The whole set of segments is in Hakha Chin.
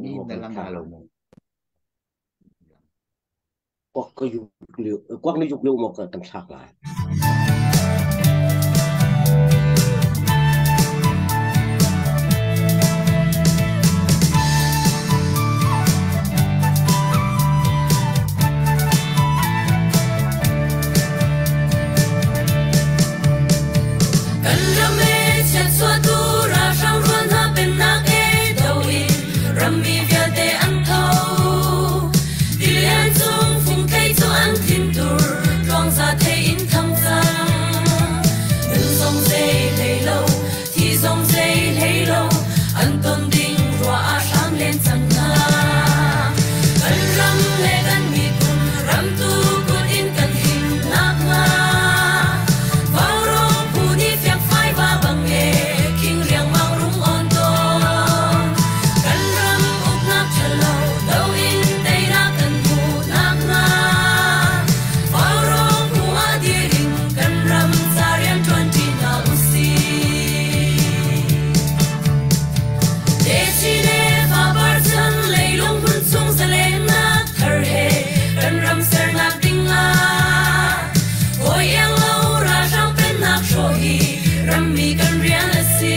Ni na lang lo mo. Kuak na yuk lio maw kan thlak lai. Kan ram e chiatchuahtu ralhrang rual hna pennak e do in rammi vialte an tho. Tilian cung fungthei cu an thintur tluangza thei in thang cang. Nun zong zei hlei lo, thi zong zei hlei lo, an ton ding ruah ah hram len cang hna. Kan ram le kan miphun ramtu kut in kan him nakhnga Vaurawng phu nih fiangfai va bang e khing riangmang rung on tawn. Kan ram uknak ṭhalo do in teinak kan hmuh nakhnga Vaurawng phu ah dir in kan ram ca rian ṭuanṭi hna usih. Techin le fapar chan leilung hmun chung zalennak thar he kan ram sernak dingah hawi iang lo ralhrang pennak hrawh hi rammi kan rian a si.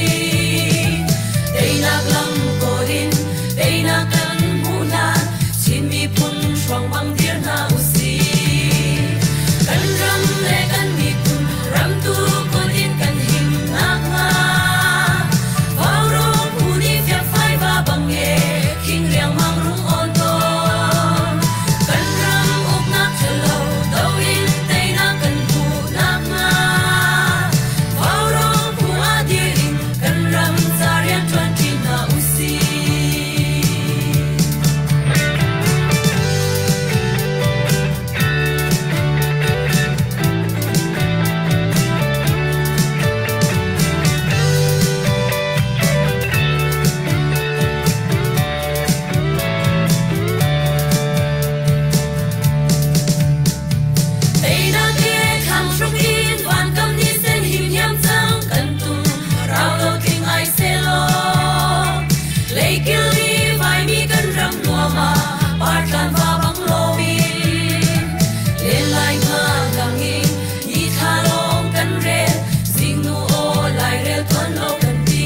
Teinak lam kawl in teinak kan hmuh hlan Chin miphun hruang bang dir hna usih. Kan ram le kan miphun ramtu kut in kan him nakhnga Vaurawng phu nih fiangfai va bang e khing riangmang rung awn tawn. Kan ram uknak ṭhalo do in teinak kan hmuh nakhnga Vaurawng phu ah dir in kan ram ca rian ṭuanṭi hna usih. Teinak he thlang hruk in vankam ni sen himhiam cang kan tum rau lo tling ai selaw leikil i vaimi kan ram nuam ah partlan va bang lomin len lai nga lang in ni thla lawng kan rel zingnu aw lairel tuan lo kan ti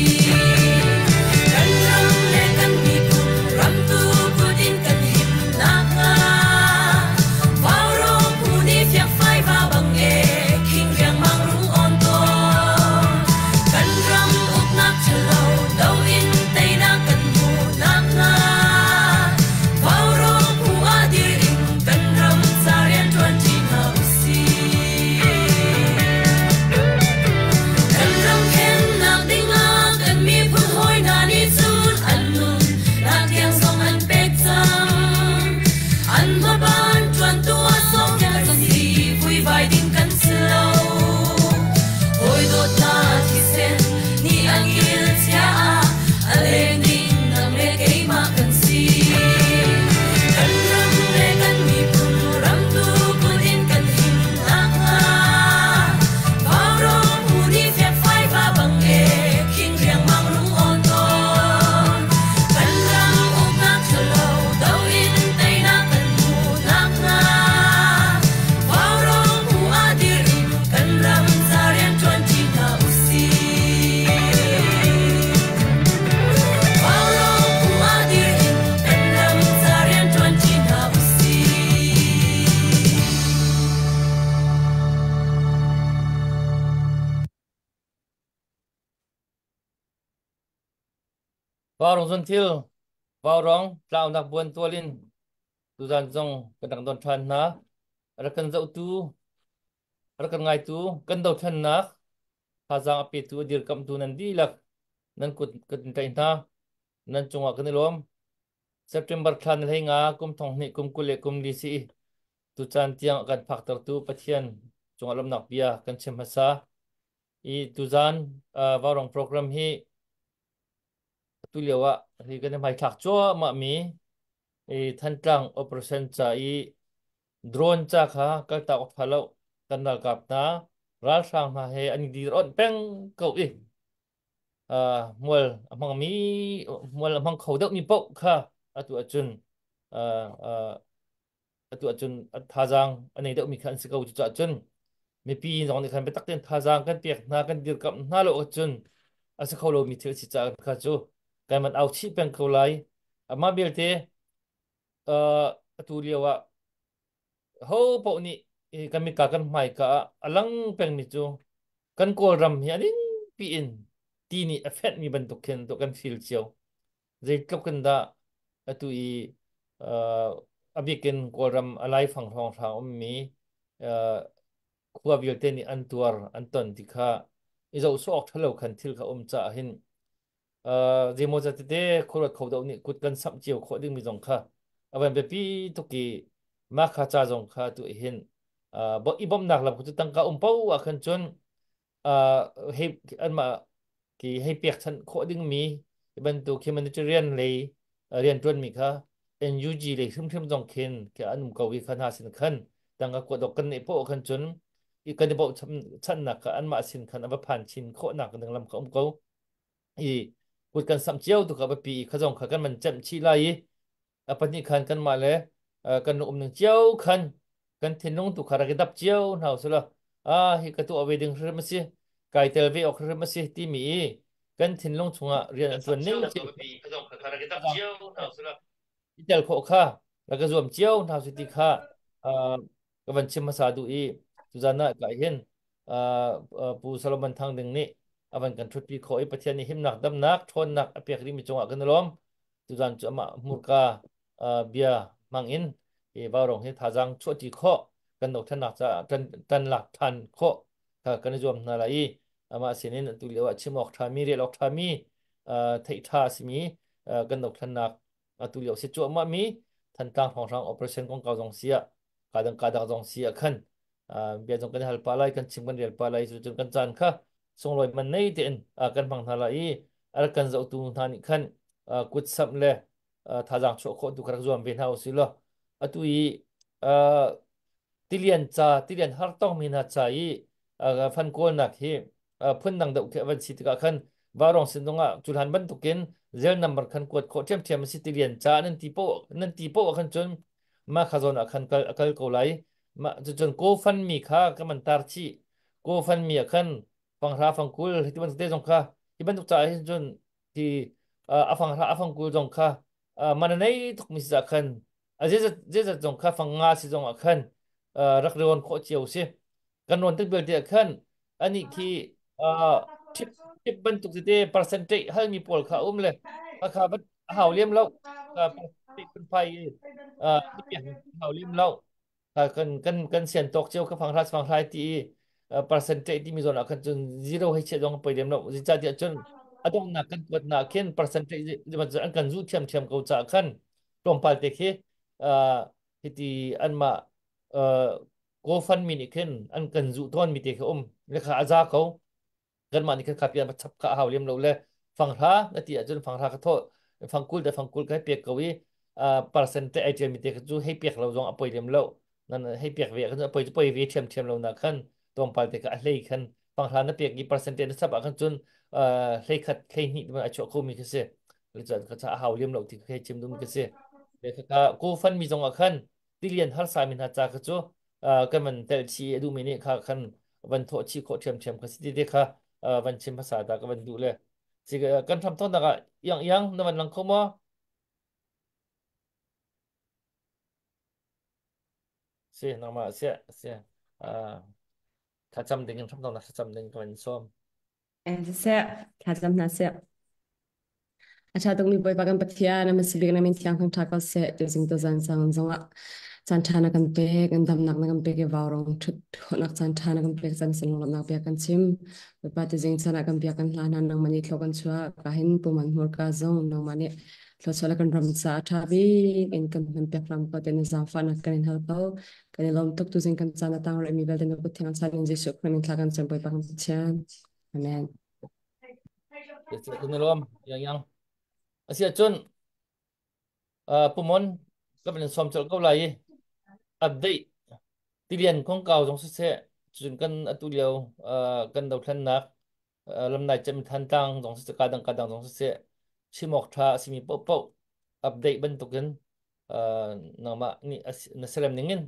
kan ram le kan miphun ramtu kut in kan him nakhnga Vaurawng phu nih fiangfai va bang e khing riangmang rung awn tawn. Kan ram uknak ṭhalo do in teinak kan hmuh nakhnga Vaurawng phu ah dir in kan ram ca rian ṭuanṭi hna usih. Kan ram khennak dingah kan miphun hawi hna nih cun an nun nak tiang zong an pek cang. An hmaban ṭuantu ah sawmfial kan si, vuivai ding kan si lo. Hawi dawt hna thisen nih an kil chia ah a leng ding nang le keimah kan si. Kan ram le kan miphun ramtu kut in kan him nakhnga Vaurawng phu nih fiangfai va bang e khing riangmang rung awn tawn. Kan ram uknak ṭhalo do in teinak kan hmuh nakhnga Vaurawng phu ah dir in kan ram ca rian ṭuanṭi hna usih. Vaurawng phu ah dir in kan ram ca rian ṭuanṭi hna usih. Vaurawng zunthil, vaurawng tlaunak buan tual in tuzan zong kan rak don ṭhan hna. Rak kan zohtu, rak kan ngaitu, kan dothlennak thazaang a petu, a dirkamhtu nan dihlak nan kut kan tlaih hna. Nan cungah kan i lawm. September thla ni 15 kum 2000 kum 24 si i tucaan tiang a kan phaktertu Pathian cungah lawmhnak bia kan chim hmasa. I tuzan Vaurawng program hi atu lio ah hi kan i hmaithlak cuahmah mi i Thantlang operation ca i drone ca kha kaltak awk ṭha lo kan ralkap hna ralhrang hna he an i dir onh peng ko i. Mual a hmangmi mual a hmang kho deuhmi paoh kha atu ahcun atu ahcun thazaang a nei deuhmi kha an si ko. Cucaah cun mipi zong nih khan biatak tein thazaang kan pek hna, kan dirkamh hna lo ahcun a si kho lomi thil a si caah kha cu kan van au chih peng ko lai. Amah belte atu lio ah ho paoh nih kan mika kan hmaika ah a lang pengmi cu kan Kawlram hi a ningpi in ti nih a fenhmi bantuk khin to kan feel cio. Zeitluk in dah atu i a bikin Kawlram a laifang hrawnghrang ummi khua vialte nih an tuar an ton ti kha i zoh sawh awk ṭhalo khan thil kha um caah hin zeimaw zat tete khuaruat kho deuh nih kut kan samh cio khawh dingmi zong kha a van biapi tuk i mah kha ca zong kha tu hin i bawmhnak lam cu tangka um po ah khan cun hei anmah ki hei pekchanh khawh dingmi bantuk humanitarian lei rianṭuanmi kha NUG lei hrimhrim zong khin khi an um ko i kha hna sin khan tangka kuat awk kan neih poh khan cun i kan i bochannak kha anmah sin khan a va phan chin khawhnak ding lam kha um ko. I kut kan samh cio tu kha biapi i kha zong kha kan man cemh chih lai i a pahnih khan kanmah le kan um ning cio khan kan thinlung tu kha rak i dap cio hna usih law, ah, hi ka tuah ve ding hrim a si, kai tel ve awk hrim a si timi i kan thinlung chungah rian an tuan ning i tel khawh kha rak ka zuam cio hna su ti kha ka van chim hmasa duh i tuzan ah ka hin Pu Solomon Thang Ding nih a van kan ṭhutpi khawh i Pathian nih himnak, damnak, ṭhawnnak a pek rihmi cungah kan i lawm. Tuzan cu amah hmurka bia hmang in hi Vaurawng hi thazaang chuahṭi khawh, kan dothlennak caah ṭan lak ṭhan khawh kha kan i zuam hna lai i amah sinin atu lio ah chim awk ṭhami, rel awk ṭhami, theih ṭha a simi kan dothlennak atu lio si cuahmah mi Thantlang hrawnghrang operation kongkau zong si ah kadang kadang zong si ah khan bia zong kan hal pah lai, kan chim kan rel pah lai. Cu cun kan caan kha sunglawi man nei tein kan hmang hna lai i a rak kan zohtu hna nih khan kut samh le thazaang chuah khawh tu kha rak zuam ve hna usih law, atu i tilian ca, tilian har tongmi hna ca i fan kawlnak hi phun dang deuh khi a van si tikah khan Vaurawng sin zongah cuhlan bantukin zel number khan kuat khawh ṭhiamṭhiam a si. Tilian ca nan ti poh ah khan cun mah kha zawn ah khan kal a kal ko lai. Mah cucun GoFundMe kha ka man tar chih. GoFundMe ah khan fanghra fangkul hi ti bantuk te zong kha, hi bantuk ca ah hin cun ti a fanghra a fangkul zong kha man a nei tuk mi si ah khan a zeizat zeizat zong kha fang nga si zong ah khan rak rawn khawh cio si. Kan rawn tik belte ah khan anih khi tip tip bantuk tete percentage halmi pawl kha um le kha a hau lem lo, percentage phunphai i hau lem lo. Kan sian tawk cio ka fanghra fanghlai ti i percentage timi zawn ah khan cun zero hei chiah zong poi lem lo. Zeicahtiah cun a donghnak kan kuat nak khin percentage an kan zuh thiamthiam ko caah khan tlawmpal te khi hiti anmah GoFundMe nih khin an kan zuh tawn mi te khi um le kha a za ko. Kanmah nih khan kha pian va chap kha a hau lem lo le fanghra na ti ahcun fanghra ka thawh, fangkul te fangkul ka hei pek ko i percent te ai ṭial mi te kha cu hei pek lo zong a poi lem lo. Nan hei pek ve khan a poi cu poi ve ṭhiamṭhiam lo na khan tlawmpal te kha a hlei khan fanghra na pek i percent te na chap ah khan cun hlei khat hlei hnih a chuah kho mi khi si. Ka ca a hau lem lo ti kha hei chim dum khi si. Kha GoFundMe zong ah khan tilian harsa mi hna ca kha cu kan van telh chih a duhmi nih kha khan van thawh chih khawh ṭhiamṭhiam kha si ti te kha van chim hmasa ta ka van duh le si. Kan hram thawknak ah Iang Iang na van lang kho maw? Si nangmah si si thlacam ding in, hram thawknak thlacam ding ka van sawm. Siseh, thlacam hna seh. A ṭha tukmi Bawipa kan Pathian, a hmasa bik na min thiang thangṭha ko seh. Tuzing tuzan sang zongah caan ṭha na kan pek, kan damnak na kan pek i vaurong ṭhut khawhnak caan ṭha na kan pek, caan sunlawmhnak bia kan chim. Bawipa, tuzing caan ah kan bia kan hla hna, nangmah nih thlua kan chuah. Ka hin puman hmurka zong nangmah nih thluachuah le kan ram caah ṭha bik in kan hman piak hram ko tiah na zaangfahnak kan in hal ko. Kan i lawm tuk. Tuzing kan caan a tang rihmi vialte na kut thiang chan in Jesuh Khrih min thla kan cam, Bawipa kan Pathian. Amen. Kan i lawm Yang Yang. Asiah cun Pumon ka van in sawm colh ko lai i update tilian kongkau zong siseh, cun kan atu lio kan dothlennak. Lamnai cem Thantlang zong siseh kadang kadang zong siseh chim awk ṭha a simi paohpaoh update bantukin nangmah nih na serem ningin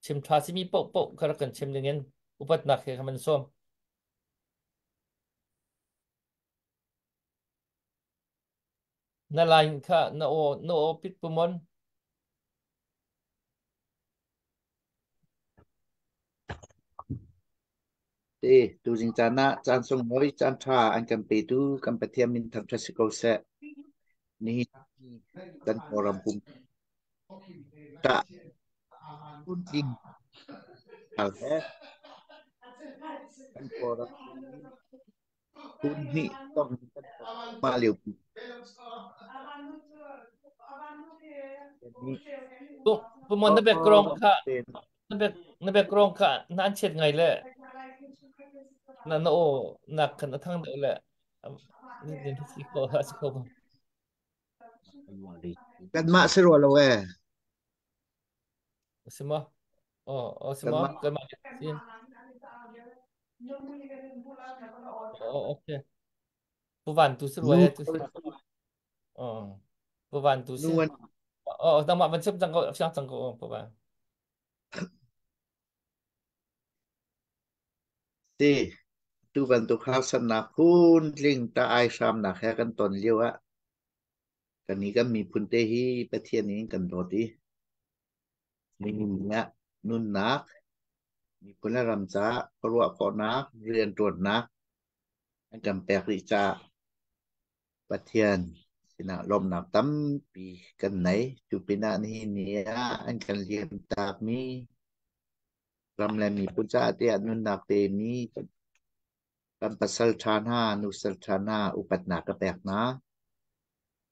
chim ṭha simi paohpaoh kha rak kan chim dingin upatnak he kan sawm. Na line kha na aw pit pumon. Te tuzing caan ah caan sunglawi caan ṭha an kan petu kan Pathian min thangṭhat si ko seh. Nihin kan Kawlram pum ṭah phun tling he kan Kawlram phun hnih tong kan mah lio pi. Pumon na background kha na background kha na an chiat ngai le na na aw nak khan a thang deuh le si ko si ko. Kanmah si rua lo ee. Si ma? Oh, oh si ma? Kanmah si. Oh, okay. Pu Van tu si rua tu si. Oh. Pu Van tu si. Oh, nangmah van chim cang ko, siang cang ko, Pu Van. Si, tu bantuk harsatnak phun tling ta ai hramnak he kan ton lio ah kan i kan miphun te hi Pathian in kan dawt i nihin ah nunnak miphun le ram caah khuaruah khawhnak rianṭuannak an kan pek rih caah Pathian sinah lawmhnak tampi kan nei. Cu pinah nihin ni ah an kan liamtakmi ram le miphun caah tiah nunnak pemi kan pasal ṭha hna, nusal ṭha hna upatnak ka pek hna.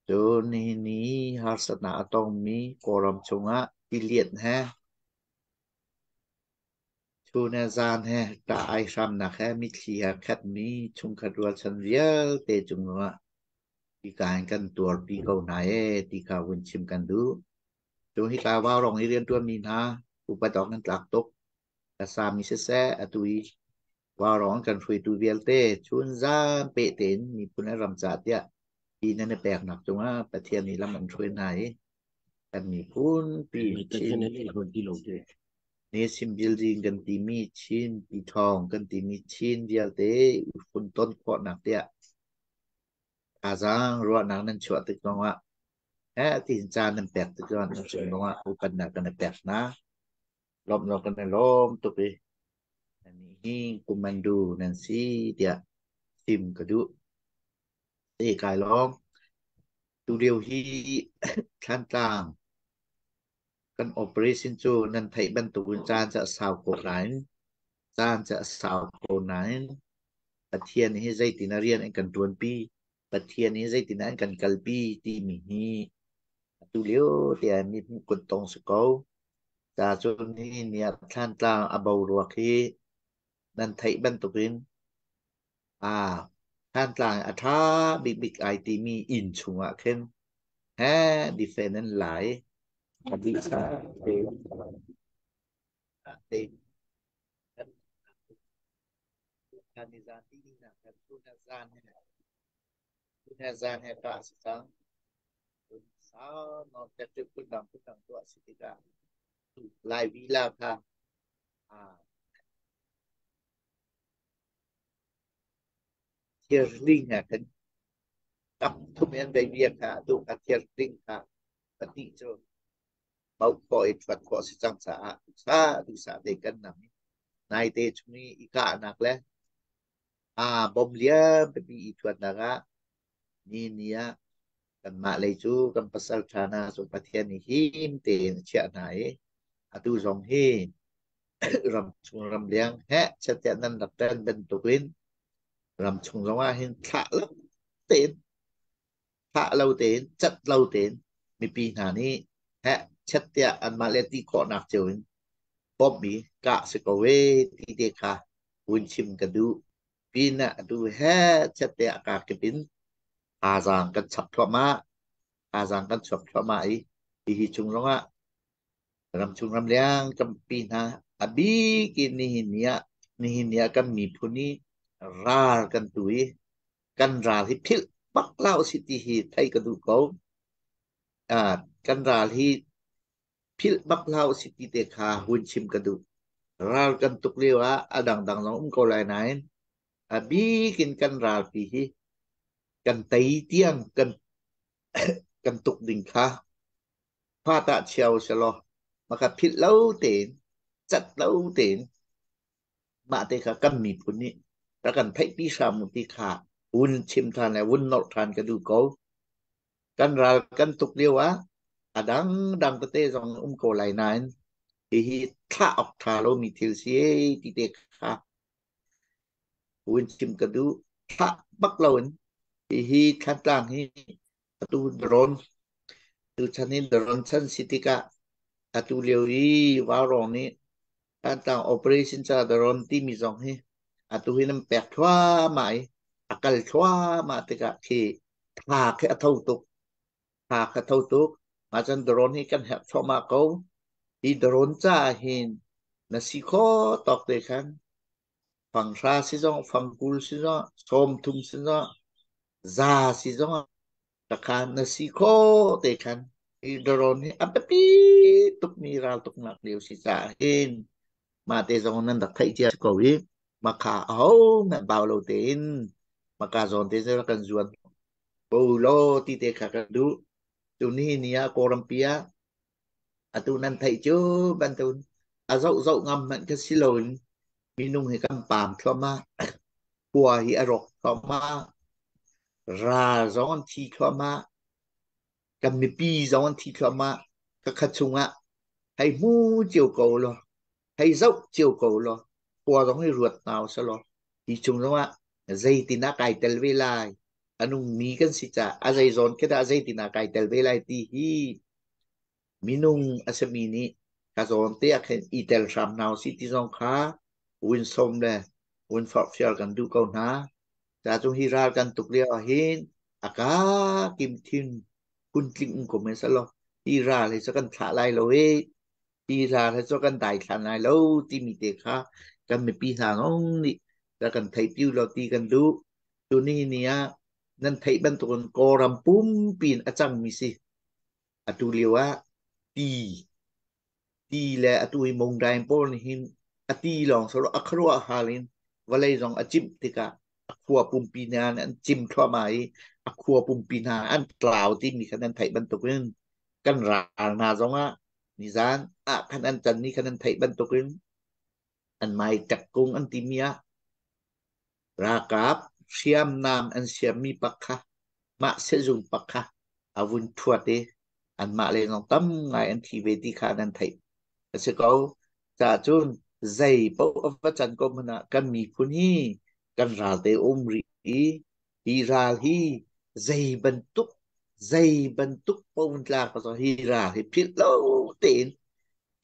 Cun nihin ni harsatnak a tongmi Kawlram chungah tilian he Chun he zan he ṭah ai hramnak he mitthli he khatmi chungkhat rualchan vialte cungah hika in kan tuarpi ko hna ee ti kha vun chim kan duh. Cun hika vaurawng i rianṭuanmi hna upat awk nan tlak tuk. Ka sami siseh atu i vaurawng kan hruaitu vialte chun zan peh tein miphun le ram caah tiah hi nan i peknak cungah Pathian nih lam an hruai hna i kan miphun pi Chin Nation building kan timi Chin piṭhawng kan timi Chin vialte funton khawhnak tiah thazaang ruahnak nan chuah tik zongah eh tiin caan nan pek tik zongah nan chung zongah upatnak kan i pek hna. Lawmhnak kan i lawm tuk i nannih hi kumandu nan si tiah chim ka duh. Te kai lawm. Tulio hi Thlantlang kan operation cu nan theih bantukin caan cu a sau ko nain caan cu a sau ko nain Pathian hi zeitin a rian an kan ṭuanpi, Pathian hi zeitin an kan kalpi timi hi atu lio tiah mi hmuh kun tong si ko. Ca cun nihin ni ah Thlantlang a boruak hi nan theih bantukin Thantlang a ṭha bikbik ai timi inn chungah khin he defend an lai. A dih te zan he kah si cang. Sau nawn tek phundang phundang tuah si tikah Lai vila kha Thirhling ah khan tam thum in an bei kha atu kha thirhling kha pahnih cu bauh khawh i ṭhuat khawh a si cang caah duhsah duhsah te kan nam i naite chung i i kahnak le aa bom lian pipi i ṭhuatnak ah ni ni ah kanmah lei cu kan pasal ṭha hna cu Pathian nih him tein a chiah hna i atu zong hi ramchung ramleng heh chiat nan rak ṭan bantukin ramchung zongah hin thlah lo tein thlah lo tein cat lo tein mipi hna nih heh chet tiah anmah le ti khawhnak cio in bawmh i kah si ko ee ti te kha hun chim ka duh. Pin ah atu heh chet tiah kaa kip in thazaang kan chap thluahmah thazaang kan chuak thluahmah i hihi chung zongah Ramchung ramleng tampi hna a bik in nihin ni ah kan miphun i Ral kan tu i kan ral hi philh bak hlah usih ti hi theih ka duh ko. Kan ral hi philh bak hlah usih ti te kha hun chim ka duh. Ral kan tuk lio ah a dangdang zong um ko lai nain a bik in kan ralpi hi kan tei tiang kan kan tuk ding kha fa tah chia usih law maka philh lo tein cat lo tein mah te kha kan miphun nih rak kan theihpi hram u ti kha hun chim ṭhan le hun nolh ṭhan ka duh ko. Kan ral kan tuk lio ah a dangdang tete zong um ko lai nain hihi thlah awk ṭha lomi thil si ti te kha hun chim ka duh. Thlah bak loin hihi Thlantlang hi atu drone tuchan hi drone chan si tikah atu lio i Vaurawng nih Thlantlang operation ca drone timi zong hi atu hi nan pek thluahmah i a kal thluahmah tikah khi tha khi a tho tuk. Tha kha tho tuk. Mah cun drone hi kan herh thluahmah ko. Hi drone caah hin na si khawh tawk te khan fanghra si zong, fangkul si zong, sawmthum si zong, za si zong takhan na si khawh te khan hi drone hi a biapi tukmi raltuknak lio si caah hin mah te zong nan rak theih cia ko i makha aho hmanh bau lo tein maka zawn te cu kan zuan ko law ti te kha kan duh. Tuni ni ah Kawlrampi ah atu nan theih cu bantuk a zoh zoh ngam hmanh kha si loin minung hi kan paam thluahmah. Khua hi a rawk thluahmah. Ral zong an thi thluahmah. Kan mipi zong an thi thluahmah. Kakhat chungah hei hmu cio ko law, hei zoh cio ko law, khua zong hi ruat hna usih law, hi chung zongah zeitin ah kai tel ve lai, a nungmi kan si caah a zeizawn khi dah zeitin ah kai tel ve lai ti hi minung a simi nih ka zawn te ah khin i tel hram hna usih ti zong kha win sawm le win forhfial kan duh ko hna. Ca cung hi ral kan tuk lio ah hin a ka kim thin phuntling um ko men selaw hi ral hi cu kan thlah lai lo i hi ral hi cu kan daithlan lai lo timi te kha kan mipi hna zong nih kan theih tiu lo ti kan duh. Tuni ni ah nan theih bantukin Kawlram pumpi in a cangmi si. Atu lio ah ti ti le atu hi mongdaing pawl nih hin a ti lawng sawh a khuaruah hal in vawlei zong a cimh tikah a khua pumpi hna an cim thluahmah i a khua pumpi hna an tlau timi kha nan theih bantukin kan ral hna zongah nizan ah khan an can ni khan nan theih bantukin an mai ṭekkung an timi ah Ralkap hriamnam an siammi pak kha mah sehzung pak kha a vun ṭhuat i anmah le zong tam ngai an thi ve ti kha nan theih a si ko. Cahcun zei paoh a va can ko hmanh ah kan miphun hi kan ral te um rih i hi ral hi zei bantuk zei bantuk paoh in tla ko hi ral hi philh lo tein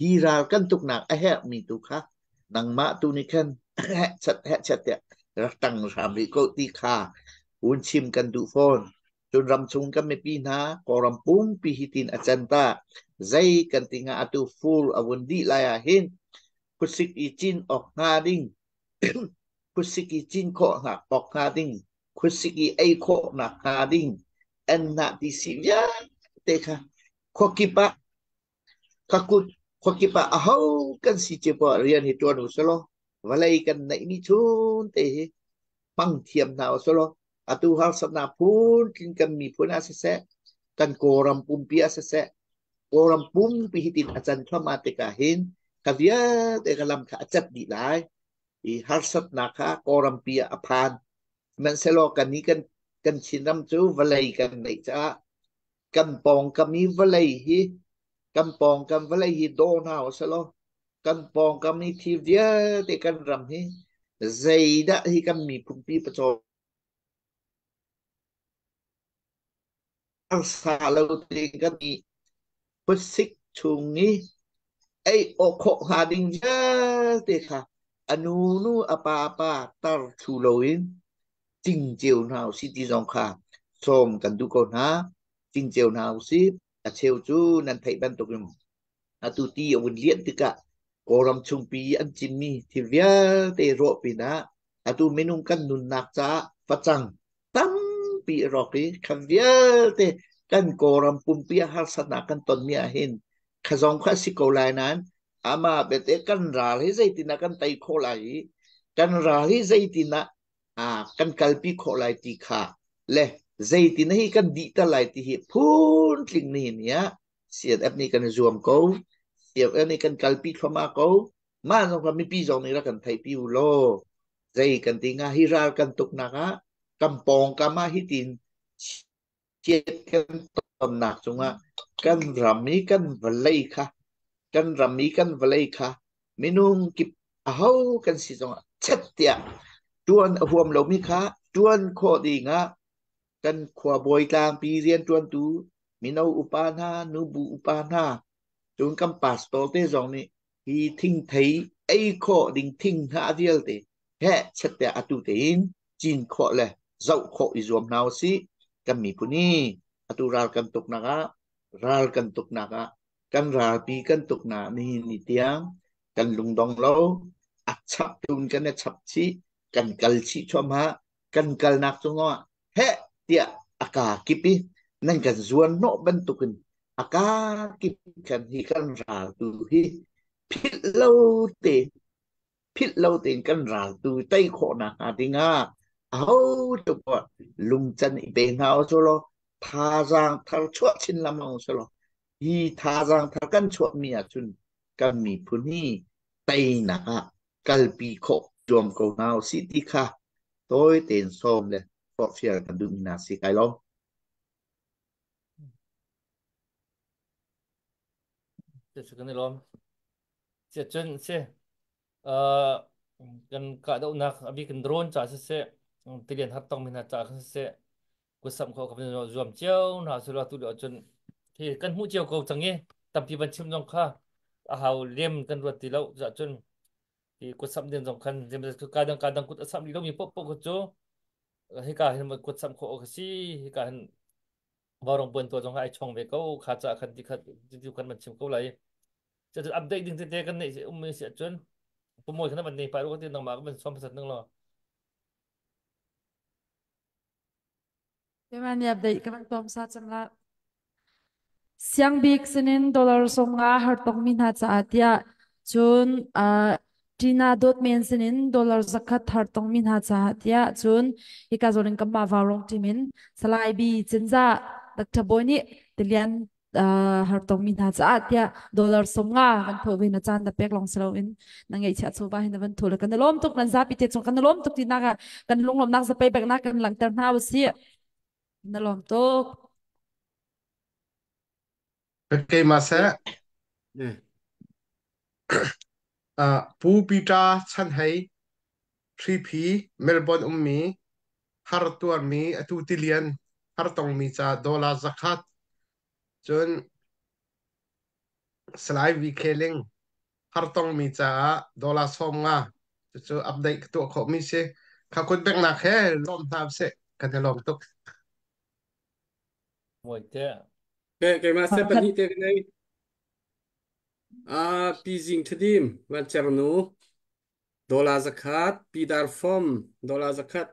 hi ral kan tuknak a herhmi tu kha nangmah tu nih khan hehchat hehchat tiah rak tang hram rih ko ti kha un chim kan duh fawn. Cun ramchung kan mipi hna Kawlram pumpi hi tin a can ta zei kan ti nga atu fur a vun dih lai ah hin khuasik i cin awk hnga ding khuasik i cin khawh nak awk hnga ding khuasik i ei khawh nak hnga ding an nah ti si vialte kha khuakip ah Khakut khuakip ah aho kan si cio poah rian hi ṭuan u selaw vawlei kan neihmi chun te hi hmang thiam hna u selaw atu harsatnak phuntling kan miphun ah siseh kan Kawlram pumpi ah siseh Kawlram pumpi hi tin a can thluahmah tikah hin ka vialte ka lam kha a cat dih lai i harsatnak kha Kawlrampi ah a phan. Sihmanhsehlaw kan nih kan kan Chinram cu vawlei kan neih caah kan pawngkam i vawlei hi kan pawngkam vawlei hi daw hna usih law kan pawngkam i thil vialte kan ram hi zeidah hi kan miphunpi pacaw sa lo tein kan i khuasik chung i ei awk khawh hnga ding vialte kha a nu nu a pa pa tar thlu loin cing cio hna usih ti zong kha sawm kan duh ko hna. Cing cio hna usih. A cheu cu nan theih bantukin atu ti a vun lianh tikah Kawlram chungpi an cinmi thil vialte rawh pinah Atu minung kan nunnak caah facang tampi a rawk i kha vialte kan Kawlram pumpi ah harsatnak kan tonmi ahhin kha zong kha a si ko lai nain amah belte kan ral hi zeitindah kan tei khawh lai i kan ral hi zeitindah kan kalpi khawh lai ti kha le zeitin hi kan dihter lai ti hi phun tling nihin ni ah CNF nih kan i zuam ko. CNF nih kan kalpi thluahmah ko. Mah zong kha mipi zong nih rak kan theihpi u law zei kan ti hnga hi ral kan tuknak ah kan pawngkam ah hitin chiat kan tonnak cungah kan ram i kan vawlei kha kan ram i kan vawlei kha minung kip aho kan si zongah chet tiah tuan a huam lomi kha tuan khawh ding ah kan khuabawi tlangpi rianṭuantu mino upa hna nubu upa hna cun kan pastor te zong nih hi thingthei ei khawh ding thing hnah vialte heh chet tiah atu tein cin khawh le zoh khawh i zuam hna usih. Kan miphun hi atu ral kan tuknak ah ral kan tuknak ah kan ralpi kan tuknak nihin ni tiang kan lungdong lo a chap tun kan i chap chih kan kal chih thluahmah kan kalnak cungah heh tiah a ka kip i nan kan zuan hnawh bantukin a ka kip kan hi kan ral tu hi philh lo te philh lo tein kan ral tu tei khawhnak hnga dingah aho tu poah lungcan i pe hna u law thazaang thar chuah chin lengmang u law hi thazaang thar kan chuahmi ahcun kan miphun hi teinak ah kalpi khawh zuam ko hna u sih ti kha tawi tein sawm le forhfial kan duhmi hna si kai lawm. Kan i lawm. Cun si kan kahdohnak a bik in drone ca siseh tilian har tongmi hna ca siseh kutsam kho kan zuam cio hna sula tu lio cun hi kan hmuh cio ko cang i tampi van chim zong kha a hau lem kan ruat ti lo cun hi kutsam din zong khan ka dang ka dang kut a sam li lomi poh poh cu hika hin kutsam khawh ka si hika hin Vaurawng puan tuah zong ai chong ve ko kha ca khan ti kha ti khan man chim ko lai cu update ding tete kan nei um mi si ahcun pumoi khan van nei pa ru ti nangmah kan som pasat nang lo. Keimah nih update ka van tuam sa cang la. Siangbik sinin dollar 50 hartongmi hna caah tiah cun Tina Dawtmen sinin dollar 100 hartongmi hna caah tiah cun hika zawn in kanmah Vaurawng team in Salai B Cinzah Dr. Bawi nih tilian hartongmi hna caah tiah dollar 50 van thawh ve na caan na pek lawng si loin na ngeihchiah chawva hin na van thawh le kan i lawm tuk nan zapi te cung kan i lawm tuk tinak ah kan lunglawmhnak zapei peknak kan langhter hna usih. Na lawm tuk. Keimah seh. Pu Peter Chan Hei, Hriphi, Melbourne ummi, har tuarmi, atu tilian har tongmi ca dollar 100. Cun Salai VK Ling, har tongmi caah dollar 50. Cucu update ka tuah khawhmi si. Kha kut beknak he lawm hna usih. Kan i lawm tuk. Muaite. Keimah se pahnih te ka nei. Pi Zing Thadim, Van Cernu, dollar 100, Pi Dar Fom, dollar 100,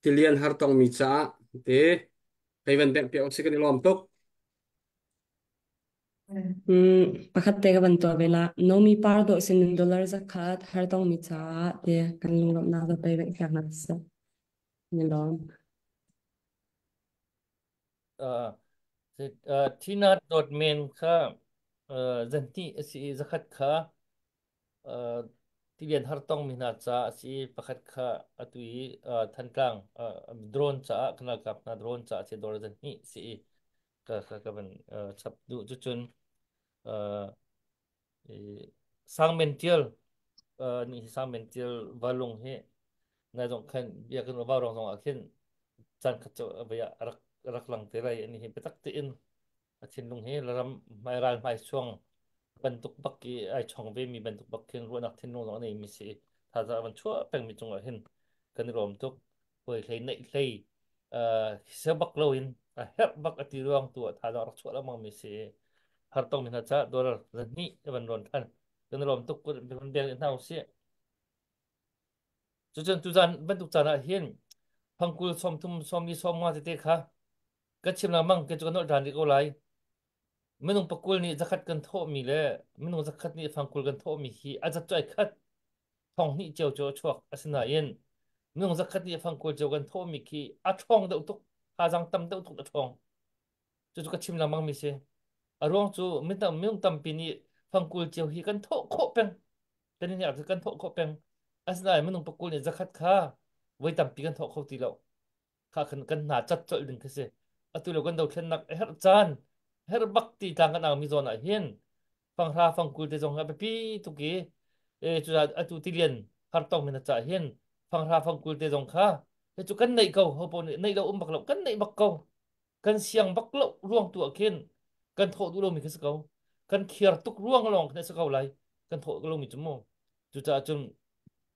tilian har tongmi caah te hei van bengh piak usih kan i lawm tuk. Pakhat te ka van tuah ve la. Nomi par dawh sin dollar 100 har tongmi caah te kan lunglawmhnak va pe bengh piak hna seh. Ni lawm. Tina Dawtmen kha zanhnih a si i zakhat kha tilian har tongmi hna ca a si i pakhat kha atu i Thantlang drone caah kan ralkap hna drone caah a si dawr zanhnih a si i ka ka ka van chap duh. Cucun Sangmen Tial nih hi Sangmen Tial valung hi nai zong khan biakinn vaurawng zong ah khin caan khat cu a vei ah a rak rak lang te lai ani hi biatak tein a thinlung hi ram hmai ral hmai suang bantuk bak i ai chong ve mi bantuk bak khin ruahnak thinlung zong a nei mi si thazaang van chuah peng mi cungah hin kan i lawm tuk hoi hlei neih hlei se bak loin a herh bak a ti ruang tu ah thazaang rak chuah lengmang mi si har tong mi hna ca dollar 200 van ron than kan i lawm tuk kan beng hna usih. Cucun tuzan bantuk caan ah hin fangkul 30 sawmli 50 tete kha ka chim lengmang ke cu ka nolh ṭhan rih ko lai. Minung pakul nih zakhat kan thawhmi le minung zakhat nih fangkul kan thawhmi hi a zat cu ai khat. Thong hnih cio cu a chuak. Asinain minung zakhat nih fangkul cio kan thawhmi khi a ṭhawng deuh tuk. Thazaang tam deuh tuk a ṭhawng. Cucu ka chim lengmang mi si. A ruang cu minung tampi nih fangkul cio hi kan thawh khawh peng. Kan i hnek kan thawh khawh peng. Asinain minung pakul nih zakhat kha voi tampi kan thawh kho ti lo. Kha khan kan hna cat colh ding khi si. Atu lo kan dothlennak a herh caan, herh bak ti tlang kan ang mi zawn ah hin fanghra fangkul te zong a biapi tuk i e cucaah atu tilian hartong mi na cah hin fanghra fangkul te zong kha cu kan neih ko ho paoh nih neih lo um bak lo kan neih bak ko kan siang bak lo ruang tu ah khin kan thawh duh lomi khi si ko kan khiar tuk ruang lawng khin a si ko lai kan thawh lomi cu mu cucaah cun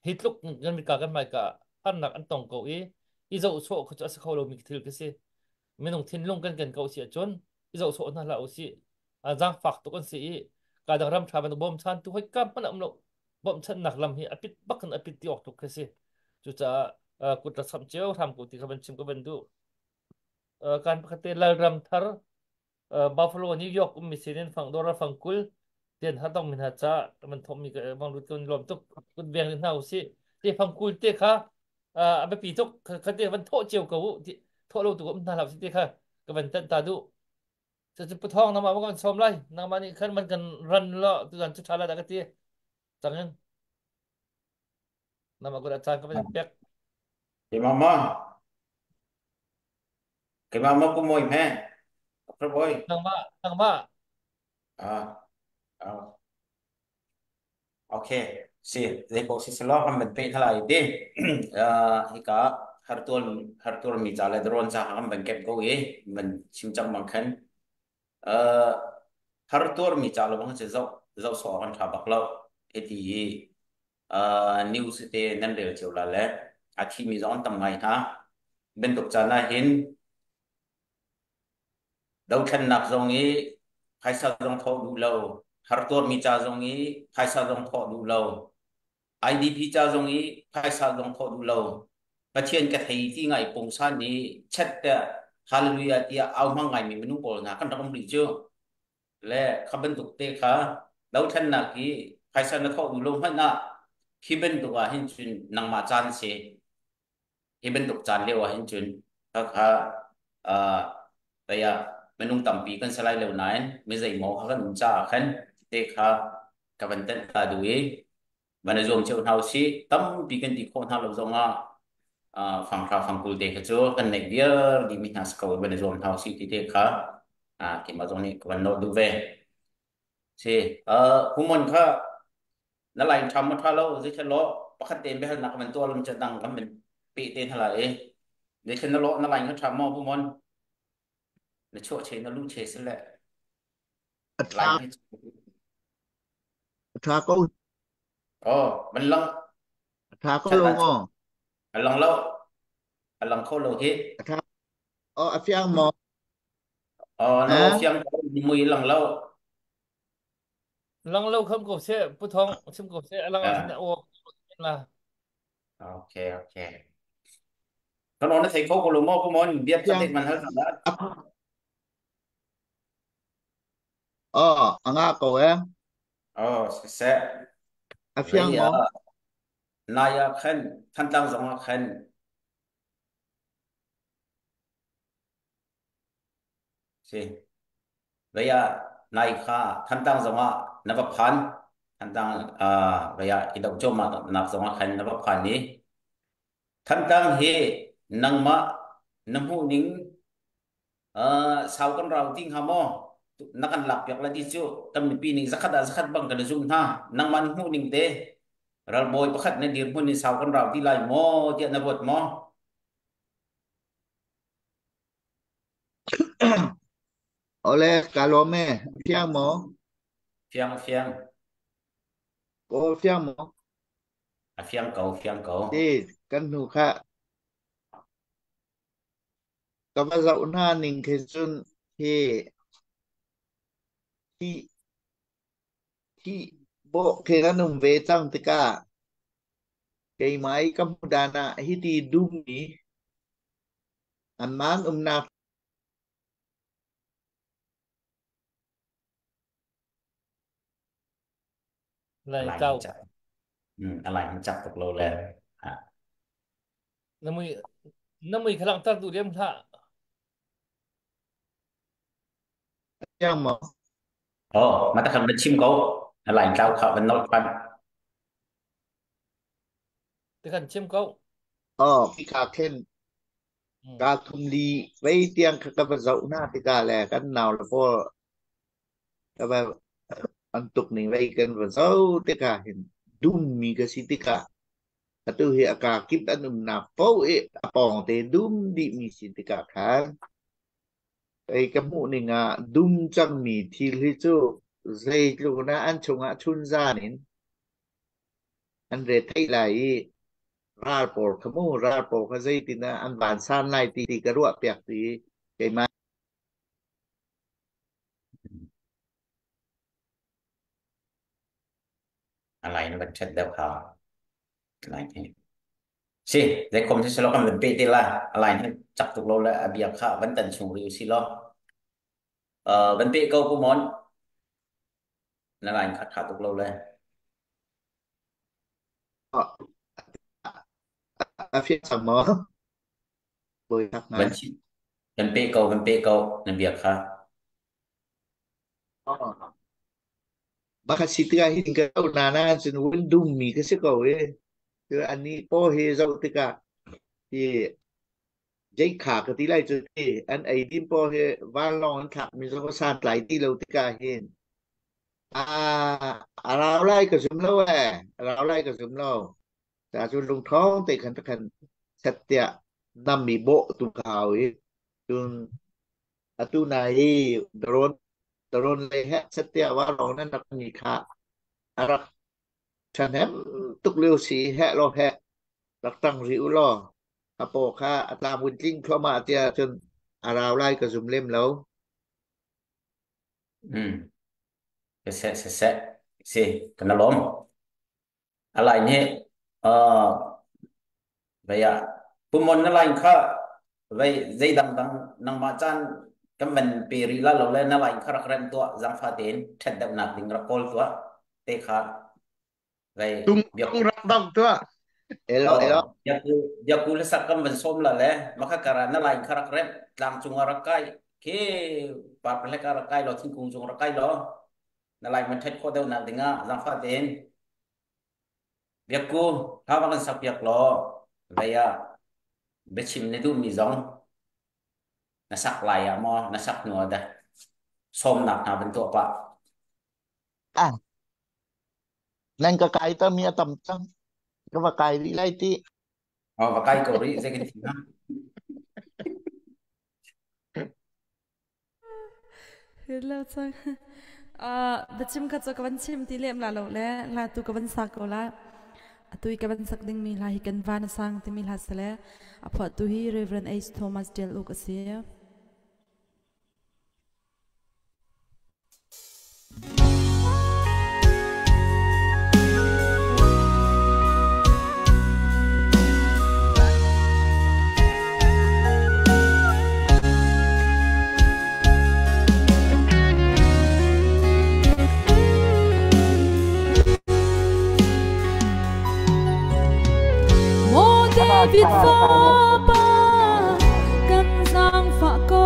hi tluk kan mika kan hmaika harnak an tong ko i i zoh sawh kha cu a si kho lomi thil khi si minung thinlung kan ken ko si ahcun i zoh sawh hna hlah usih zaangfak tuk an si i ka dang ram ṭha bantuk bawmchan tu hoi kam hmanh a um lo bawmchannak lam hi a pit bak in a pit ti awk tuk khi si cucaah kut la samh cio hram ko ti kha van chim ka van duh Kan pakhat te Lalram Thar Buffalo New York ummi sinin fang dora fang kul tian hatong min ha cha man thom mi ka bang lut kun lom tuk kut beng hna usi te fang kul te kha a biapi tuk kha te van tho cheu ko ti tho lo tu um hna lau si te kha ka van tan ta du cu puthong nama ma kan som lai nama nih khan man kan ran lo tu zan chu thala da ka ti changin nama ko da chan ka van pek Keimah keimah maw ka mawi hme? Ka bawi. Nangmah, nangmah. Ah, ah, okay. Si, zei ko si selo kan ban pe thalai ti. Ah, hika hartual hartual mi ca le drone ca kan ban kep ko i man chim chang bang khan. Uh, hartuar mi ca lo bang che zo zo so kan tha bak lo. Hiti i news te nan rel cio la le a thimi zong an tam ngai hna. Bantuk caan ah hin dothlennak zong i phaisa zong thawh duh lo, hartuarmi ca zong i phaisa zong thawh duh lo, IDP ca zong i phaisa zong thawh duh lo, Pathian ka thei ti ngai pungsan i chet te hallelujah tiah au hmang ngaimi minung pawl hna kan rak um rih cu. Le kha bantuk te kha dothlennak hi phaisa na thawh duh lo hmanh ah hi bantuk ah hin cun nangmah caan si hi bantuk caan lio ah hin cun kha kha uh, minung tampi kan si lai lo nain mi zeimaw kha kan um caah khan te kha ka van tenh ta duh i van i zuam cio hna usih tampi kan ti khawh hna lo zongah fanghra fangkul te kha cu kan neih viar dihmi hna si ko van i zuam hna usih ti te kha keimah zong nih ka van nawh duh ve si humon kha na lain ṭha maw ṭha lo zeithel law pakhat tein biahalnak kan tuah lam dang kan van pe te hna lai i zeithel na lawh na lain kha ṭha maw humon na chuah che na lu che sile A ṭha a ṭha ko Oh, man lang a ṭha ko lo maw? A lang lo. A lang kho lo hi. A ṭha. Oh, a fiang maw? Oh, no fiang ko mui lang lo. Lang lo kham ko se pu thong chim ko se a lang ah khan aw la. Okay, okay. Kan on thei kho ko lo maw pu mon biat khat man hal ta. Oh, a nga ko eh. Oh, siseh. A fiang Vei maw? ah nai ah khan Thantlang zong ah khan si vei ah nai kha Thantlang zong ah na va phan Thantlang vei ah i doh cuahmah nak zong ah khan na va phan i Thantlang hi nangmah na hmuh ning Sau kan rau ti hnga maw? Na kan lakpiak la ti cu kan mipi ning zakhat ah zakhat bang kan i zum hna. Nangmah na hmuh ning te ralbawi pakhat na dirhmun in sau kan rau ti lai maw tiah na ruat maw? Ole, ka lawm e. Fiang maw? Fiang fiang. Kawl fiang maw? A fiang ko, fiang ko. Ti, kan hnu kha Ka va zoh hna ning khi cun hi hi hi bawh khi kan um ve cang tikah Keimah i ka hmuh dan ah hiti dummi anmah an umnak Lai Alai cau. hin cak. Alai hin cak tuk lo le. Ha. Na mui na mui khalang tar du lem hlah. Siang maw? Oh, mata khan van chim ko. Alai tlau kha van nol pan. Te kan chim ko. Oh, ka khen ka thum li vei tiang kha ka va zoh na tikah le kan nau le pawl ka va an tuk ning vei kan va zoh tikah hin dum mi ka si tikah atu hi a ka kip an umnak paoh i a pawng te dum dih mi si tikah khan kei ka hmuh ning ah dum cangmi thil hi cu zeitluk na an chungah chunzan in an re theih lai i ral pawl kha mu ral pawl kha zeitin ah an vansan lai ti ka ruah piak ti keimah. Alai na van ṭhat deuh kha. Alai hi. Si, zei khom si selo kan van pe te la. Alai hi cak tuk lo le a bia kha van tan chung ri si lo. Van pe ko pu mon. Na line kha tha tuk lo le. A fiang cang maw? Bawi tak Van ngai. chi van pe ko van pe ko na bia kha. Baka si tikah hin ka zoh na na cun vun dummi ka si ko i cu ani paw hi zoh tikah hi Jake ka ti lai cu ti an ei din paw hi vanlawng an thlakmi zong a santlai ti lo tikah hin a rau lai ka zum lo ee a rau lai ka zum lo ta cun lungṭhawng te khan takhan set tiah nam i bawh tu ka hau i cun atu na hi drone drone lei he set tiah vanlawng nan rak mi kha a rak ṭhahnem tuk lio si heh law heh rak ṭang rih u law a paw kha a tlam vun tling thluahmah tiah cun a rau lai ka zum lem lo. Se se se si kan lom. Alai nih vei ah pumon na line kha vei zei dang dang nangmah caan kan van pe rih la lo le na line kha rak rem tuah zangfa tein ṭhat deuhnak ding rak kawl tuah te kha vei Tung biak tung rak dang tuah. Elo elo. Oh biaku biaku le sak kan van som la le maka kara na line kha rak rem tlang cung ah rak kai khi par hlek ah rak kai lo thingkung cung rak kai lo na line man ṭhat khawh deuhnak ding ah zangfa tein Biakku, hla va kan sakpiak law vei ah biachim na duhmi zong na sak lai ah maw na sak hnu ah dah sawmnak hna van tuah pah. Ah, nan ka kai ta mi a tam cang. Ka va kai rih lai ti. Oh, va kai ko rih, zei kan ti na. Hello cang. Biachim kha cu ka van chim ti lem la lo le hla tu ka van sak ko la. Atu i ka van sak dingmi hla hi kan van a sang timi hla si le a phuahtu hi Reverend H. Thomas Tial Uk a si. Maw David fapa kan zaangfah ko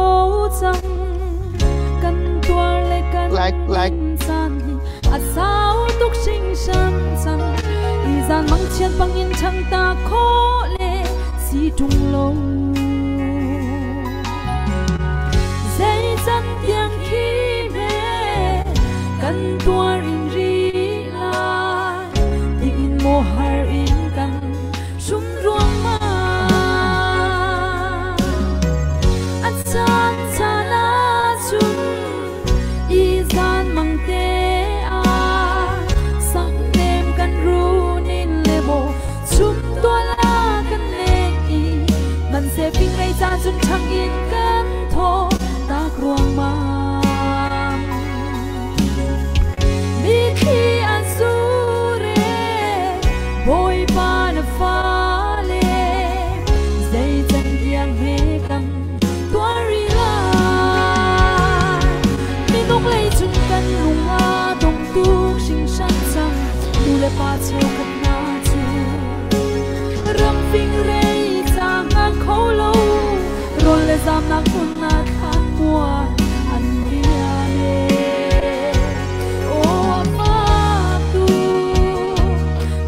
cang kan tuar le kan Like like caan hi a sau tuk hringhran cang i zan mangchiat bangin ṭhang ta khawh le si ṭung lo zei can tiang khi me kan tuar in ri lai tiin maw har in kan hrum ruang ma a caan caan ahcun i zan mang te ah sangnem kan runin le maw chum tuala kan leng i man se zamnak hmun ah thlan muan an liam e. Aw a fak tu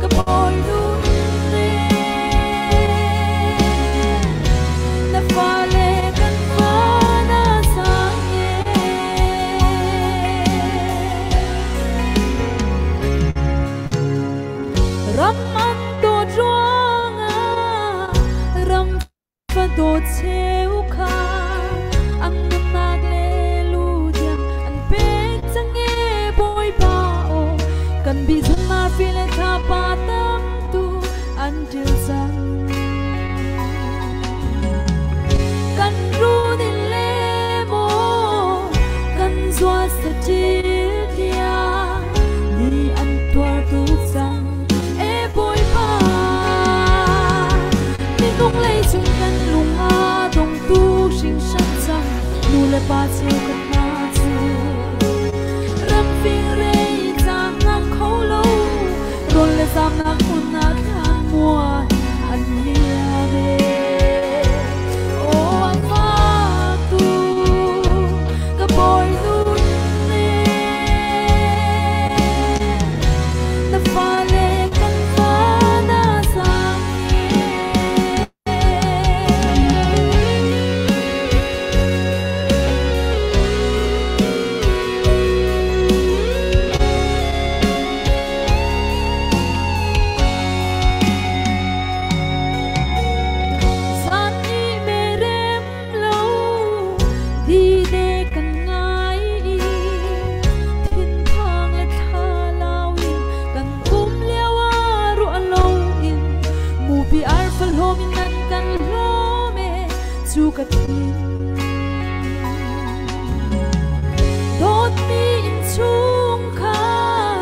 ka bawi nun e. Na fale kan fa na sang e. Ram an dawt ruangah ram fa dawt cheu kha an nunnak le lu tiang an pek cang e Bawipa aw kan bihzun arfi le thlapa tam tu an ṭil cang. Kan run in le maw kan zuat saṭil tiang ni an tuar tu cang e Bawipa minung lei cung kan lung a dong tu hringhran cang nu le pa cheukhat hna cu ram fing rei cang ngang kho lo rawl le zamnak hmun ah thlan muan an liam e. Aw a fak tu ka bawi nun e. Na fale kan fa na sang e. Zan i merem lo di de kan ngai i thinphang le thlalau in kan um lio ah ruah lo in mupi arfa hlawm in nan kan hlawm e cu ka thin dawtmi innchungkhar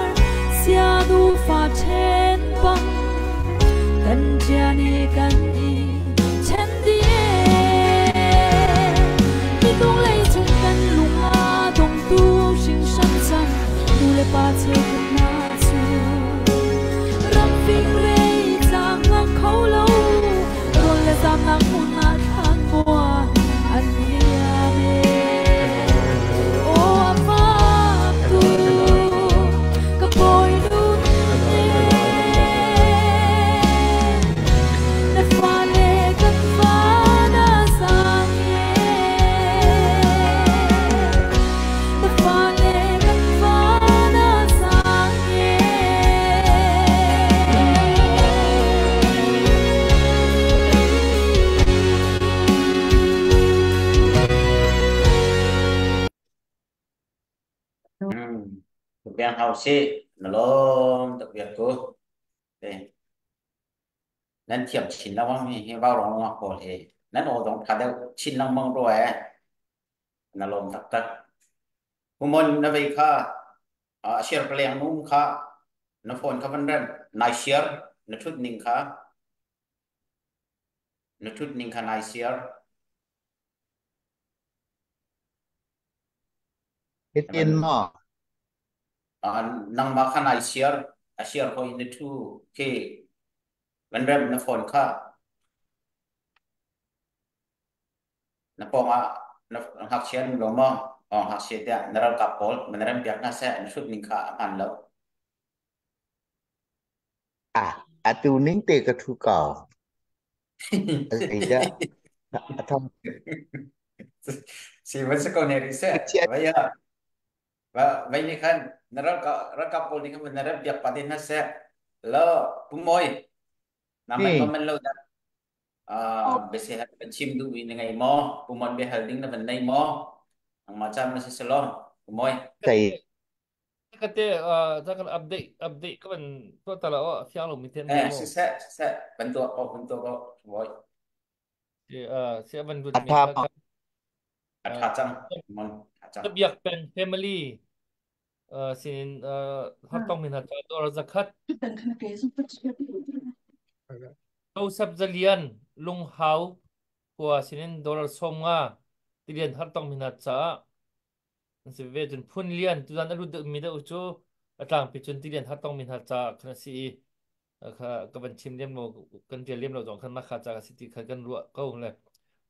sianu fa ṭhen bang kan ṭian i kan i ṭhen dih e. Minung lei cung kan lung a dongtu hringhran cang nu le pa cheukhat hna cu ram fing rei cang ngang kho lo rawl le zamnak hmun ah thlan muan an liam e. Aw a fak tu ka bawi nun e. Na fale kan fa na sang e. Na fale kan fa na sang e. Biang hau si na lawm tuk biak ku. Nan thiam chin lengmang hi hi vau rong lengmang pawl hi nan aw dong tha deuh chin lengmang rua e na lawm taktak. Humon na vei kha a share paleng num kha na phone kha van rem nai share na thut ning kha na thut ning kha nai share. Hitin maw? Nangmah kha nai share a share hoi na thu khi van rem na phone kha na pawng ah na ngakchia nu lo maw oh ngakchia tiah na ralkap pawl na rem piak hna seh na hrut ning kha a hman lo. Ah, atu ning te ka thu ko. Zeidah a thong Si van si ko ne ri seh vai ya va vai ni khan na ralkap ralkap pawl ning khan na rem piak pa te hna seh lo pumoi na man ko man lo dah bese kan chim duh mi na ngei maw pumon be hal ding na van nei maw nangmah cam na si selo pumoi Sei Kate ta kan update update ka van tuah ta la o fiang lo mi ten eh mo si seh si seh ban tuah ko ban tuah ko pumoi si van lut mi atha kha ma ka a tha cang mon tha cang biak peng family sinin hartong min hat dor zakhat Joseph Zalian Lunghau khua sinin dollar 50 tilian hartong min hat caah an si ve cun phun lian tuzan a lut deuh mi deuh cu a tlangpi cun tilian hartong min hat caah khan a si i kha ka van chim lem lo kan tial lem lo zong khan mah kha ca ka si ti kha kan ruah ko le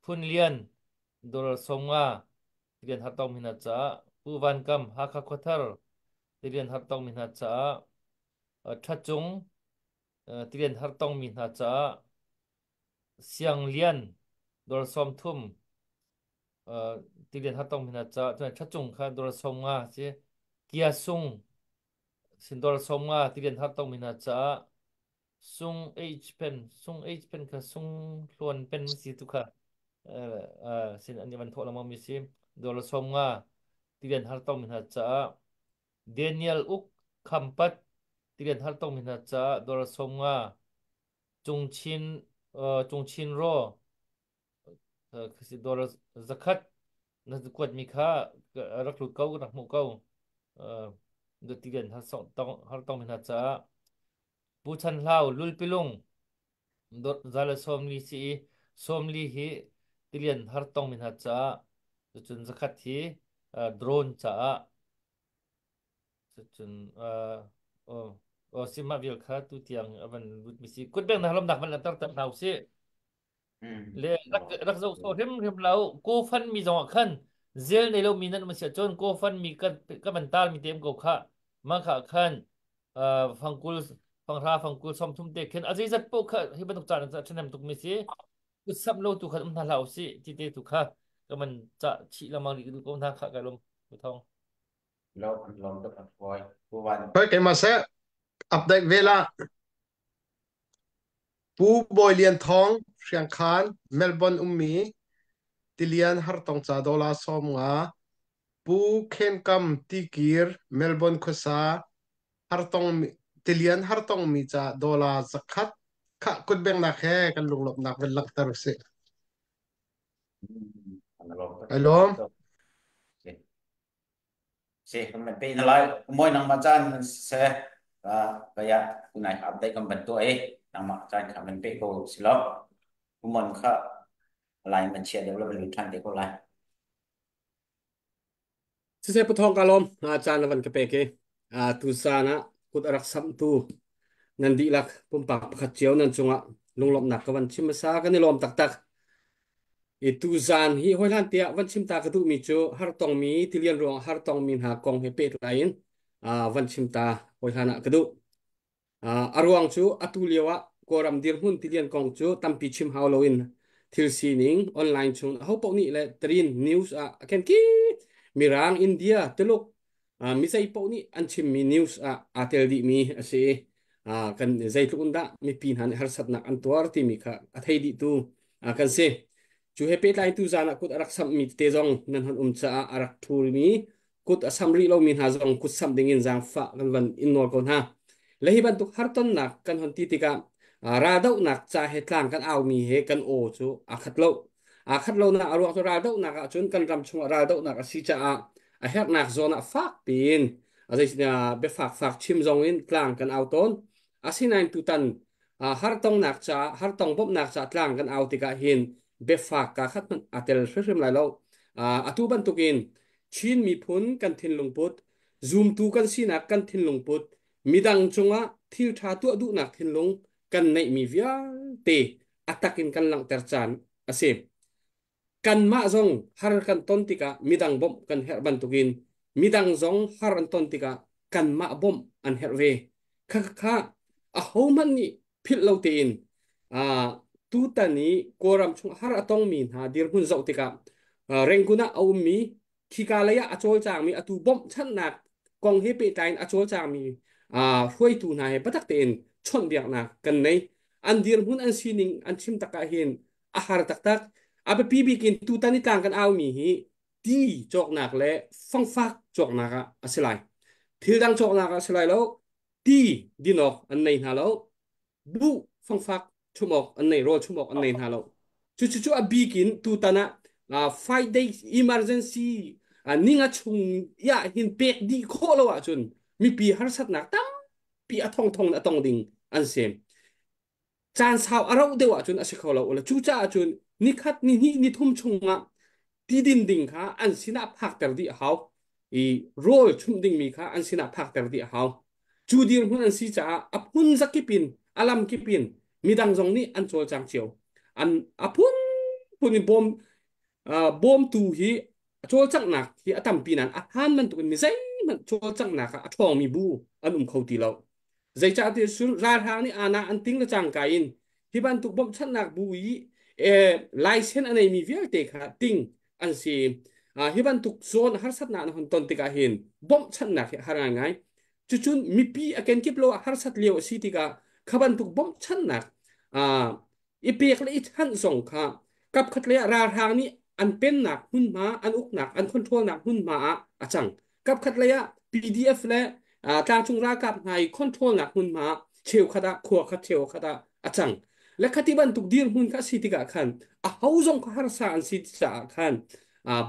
phun lian. Dollar 50 tilian har tongmi hna caah Pu Van Kam Hakha Khuathar tilian har tongmi hna caah Ṭha Cung tilian har tongmi hna caah Siang Lian dollar 30 tilian har tongmi hna caah Ṭha Cung kha dollar 50 si Kia Sung sin dollar 50 tilian har tongmi hna caah Sung H pen Sung H pen kha Sung Hluan pen si tu kha sin an i van thawh lengmang mi si dollar 50 tilian har tongmi hna caah Daniel Uk Khampat tilian har tongmi hna caah dollar 50 Cung Chin Cung Chin Ro dollar 100 na kuatmi kha rak lut ko rak hmuh ko tilian har tongmi hna caah Pu Chan Hlau Lulpilung zale 40 si i 40 hi tilian har tongmi hna caah cucun 100 hi drone caah cucun oh si mah vial kha tu tiang a van lut mi si kut beng na lomnak van langhter ter hna usih le rak rak zoh sawh hrimhrim lo ko fan mi zong ah khan zel nei lo mi nan um si ahcun ko fan mi kan ka van tar mi te um ko kha mah kha khan fangkul fanghra fangkul 30 te khin a zeizat poh kha hi bantuk caan ah ṭhahnem tuk mi si kut samh lo tu khan um hna hlah usih ti te tu kha ka man ca chih lengmang rih ko hna kha kai lom thong Lo lom tuk a fawi pu van. Hoi keimah seh update ve la. Pu Bawi Lian Thawng, Hriangkhan, Melbourne ummi, Tilian hartong ca dollar 50. Pu Khen Kam Tikir, Melbourne khuasa, hartong tilian hartongmi ca dollar 100. Khah kutbengnak he kan lunglawmhnak van langhter usih. Ai lawm. Si kan pe na lai moi nang ma chan se kaya tunai update kan ban tu e nang ma chan kha man pe ko si lo kumon kha lai man chia deuh la ban than te ko lai. Siseh pathawng ka lawm caan na van ka pek i tu zan ah kut a rak samhtu nan dihlak pumpak pakhat cio nan cungah lunglawmhnak ka van chim hmasa kan i lawm taktak. I tu zan hi hawihlan tiah van chim ta ka duhmi cu hartongmi tilian ruang hartongmi hna kong he pehtlai in van chim ta hawihlan ah ka duh. A ruang cu atu lio ah Kawlram dirhmun tilian kong cu tampi chim hau loin thil sining online chung ahopaoh nih le Trin news ah a ken ki Mirang, India, Tuluk mizei paoh nih an chimmi news ah aa tel dihmi a si i kan zeitluk in dah mipi hna nih harsatnak an tuar timi kha a thei dihtu kan si. Cu he pehtlai tu zan ah kut a rak samhmi tete zong nan hon um caah a rak ṭhulmi kut a sam rih lomi hna zong kut samh dingin zaangfah kan van in nawl ko hna. Le hi bantuk hartonnak kan hon ti tikah raldohnak ca he tlang kan aumi he kan aw cu aa khat lo. Aa khat lonak a ruang cu raldohnak ahcun kan ram chungah raldohnak a si caah a herhnak zawn ah fak piin a zeitinah biafak fak chim zong in tlang kan au tawn. Asinain tutan hartongnak ca hartong bawmhnak ca tlang kan au tikah hin biafak kaa khat hmanh aa tel hrimhrim lai lo. Atu bantukin Chin miphun kan thinlung put, zumtu kan sinak kan thinlung put, midang cungah thil ṭha tuah duhnak thinlung kan neihmi vialte a tak in kan langhter caan a si. Kanmah zong har kan ton tikah midang bawmh kan herh bantukin midang zong har an ton tikah kanmah bawmh an herh ve. Khakha ahohmanh nih philh lo tein tutan i Kawlram chung har a tongmi hna dirhmun zoh tikah Rangoon ah a ummi khika lei ah a cawlcangmi atu bawmhchanhnak kong he pehtlai in a cawlcangmi hruaitu hna he biatak tein chawnhbiaknak kan nei. An dirhmun an sining an chim tak ah hin a har taktak. A biapi bik in tutan i tlang kan aumi hi ti cawknak le fangfak cawknak ah a si lai. Thil dang cawknak ah a si lai lo. Ti din awk an nei hna lo. Buh fangfak chum awk an nei, rawl chum awk an nei hna lo. Cucu cu a bik in tutan ah 5 days emergency ninga chung ya hin pek dih khawh lo ahcun mipi harsatnak tampi a thongthong a tong ding an si. Caan sau a rauh deuh ahcun a si kho lo. Cucaah cun nikhat nihnih nithum chungah tidin ding kha an sinah phakter dih a hau. I rawl chumh dingmi kha an sinah phakter dih a hau. Cu dirhmun an si caah a phun zakip in a lam kip in midang zong nih an cawlcang cio. An a phun phun in bawm Bawmtu hi cawlcanghnak hi a tampi nain a hlan bantukin mi zeihmanh cawlcanghnak ah a ṭhawngmi bu an um kho ti lo. Zeicahtiah cun ralhrang nih aana an ting le cangka in hi bantuk bawmhchanhnak bu i license a neimi vialte kha ting an si. Hi bantuk zawn harsatnak an hon ton tikah hin bawmhchanhnak hi a har ngaingai. Cucun mipi a kenkip lo ah harsat lio a si tikah kha bantuk bawmhchanhnak i pek le i chanh zong kha kapkhat lei ah ralhrang nih an pennak hmunhma an uknak an controlnak hmunhma ah a cang. Kapkhat lei ah PDF le tlangcung ralkap hna i controlnak hmunhma cheukhat ah khua khat cheukhat ah a cang. Le khati bantuk dirhmun kha a si tikah khan a ho zong kha harsa an si caah khan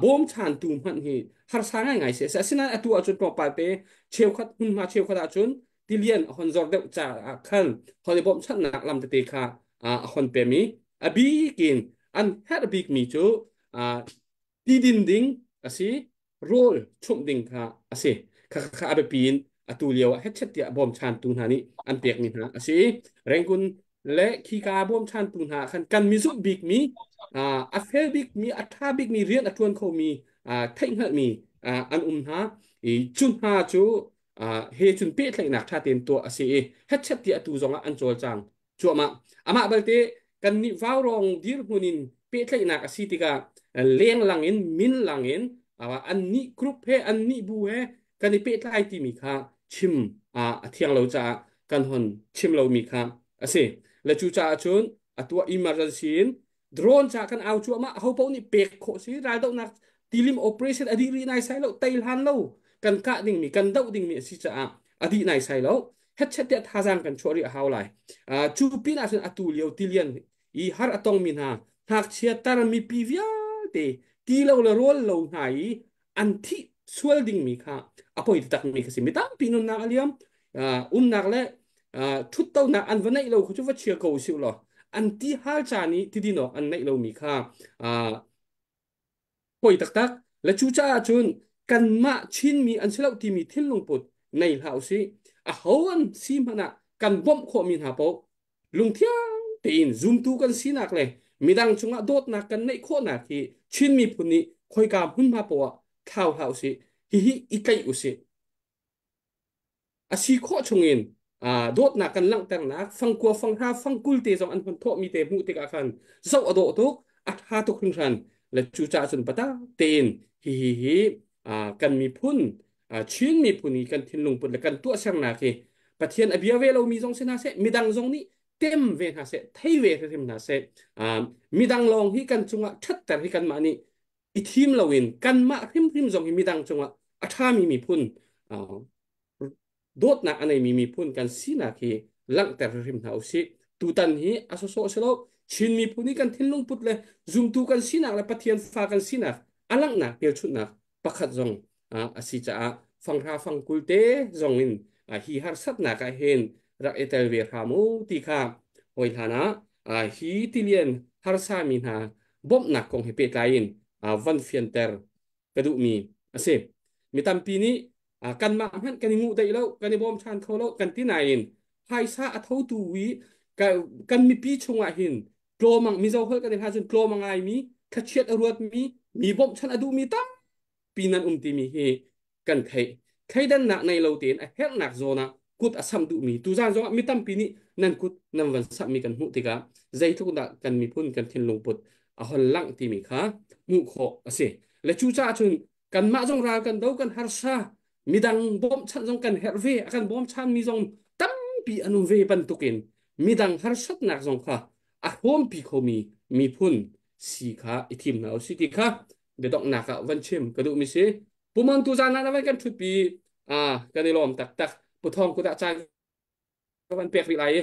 bawmchantu hmanh hi harsa ngaingai si. Asinain atu ahcun tlawmpal te cheukhat hmunhma cheukhat ahcun tilian a hon zor deuh caah khan hon i bawmhchanhnak lam tete kha a hon pem i a bik in an herh bikmi cu ti din ding a si, rawl chumh ding kha a si. Kha a biapi in atu lio ah hetchet tiah bawmchantu hna nih an pekmi hna a si. Rangoon le khika bawmchantu hna khan kan mizumh bikmi, a fel bikmi, a ṭha bikmi rian a ṭuan khomi, theihhngalhmi an um hna. I cu hna cu he cun pehtlaihnak ṭha tein tuah a si i hetchet tiah atu zongah an cawlcang cuahmah. Amah balte kannih vaurawng dirhmun in pehtlaihnak a si tikah lenglang in minlang in annih group he annih bu he kan i pehtlai timi kha chim a thiang lo caah kan hon chim lomi kha a si. Le cu caah cun atuah emergency in drone ca kan au cuahmah ho paoh nih pek khawh si raldohnak tilim operation a dih rih nai sai lo tei hlan lo kan kah dingmi kan doh dingmi a si caah a dih nai sai lo hetchet tiah thazaang kan chuah rih a hau lai. Cu pin ah cun atu lio tilian i har a tongmi hna ngakchia tar mipi vialte ti lo le rawl lo hna i an thih sual dingmi kha a poi takmi kha si. Mi tampi nunnak a liam, umnak le ṭhuttonak an va neih lo kha cu va chia ko usih law an ti hal caan i tidin awk an neih lomi kha poi taktak le cucaah cun kanmah Chinmi an si lo timi thinlung put nei hlah usih. A ho an si hmanh ah kan bawmh khawhmi hna paoh lungthiang tein zumtu kan sinak le midang cungah dawtnak kan neih khawhnak hi Chin miphun nih khoika hmunhma poah ah thlau hlah usih. Hihi i tlaih usih. A si khawh chungin dawtnak kan langhternak fangkua fanghra fangkul te zong an hon thawhmi te hmuh tikah khan zoh a dawh tuk, a ṭha tuk hringhran. Le cucaah cun patak tein hihi hi kan miphun, Chin miphun i kan thinlung put le kan tuahsernak hi Pathian a bia ve lomi zong si hna seh, midang zong nih tem ve hna seh, thei ve hrim hna seh, midang lawng hi kan cungah ṭhatter hi kanmah nih i thim loin kanmah hrimhrim zong hi midang cungah a ṭhami miphun, dawtnak a neimi miphun kan sinak hi langhter hrim hna usih. Tutan hi a sawsawh si lo. Chin miphun hi kan thinlung put le zumtu kan sinak le Pathian fa kan sinak a langhnak hmelchunhnak pakhat zong a si caah fanghra fangkul te zong in hi harsatnak ah hin rak i tel ve hram u ti kha hawi hlan ah hi tilian harsa mi hna bawmhnak kong he pehtlai in van fianter ka duhmi a si. Mi tampi nih kanmah hmanh kan i nguh deih lo, kan i bawm ṭhan kho lo kan ti nain phaisa a thotu i kan mipi chungah hin tlawmang Mizo holh kan i hla cun tlawm a ngaimi, thlachiat a ruatmi, mi bawmhchanh a duhmi tampi nan um timi hi kan theih. Thleidannak nei lo tein a herhnak zawn ah kut a samh duhmi tuzaan zongah mi tampi nih nan kut nan van samhmi kan hmuh tikah zeitluk dah kan miphun kan thinlung put a hon langh timi kha hmuh khawh a si. Le cucaah cun kanmah zong ral kan do, kan harsa, midang bawmhchanh zong kan herh ve, a kan bawmchanmi zong tampi an um ve bantukin midang harsatnak zong kha a hrawmpi khomi miphun si kha i thim hna usih ti kha biadonghnak ah van chim ka duhmi si. Pumon tu zan ah na van kan ṭhutpi, kan i lawm taktak. Puthawng kut ah caan ka van pek rih lai i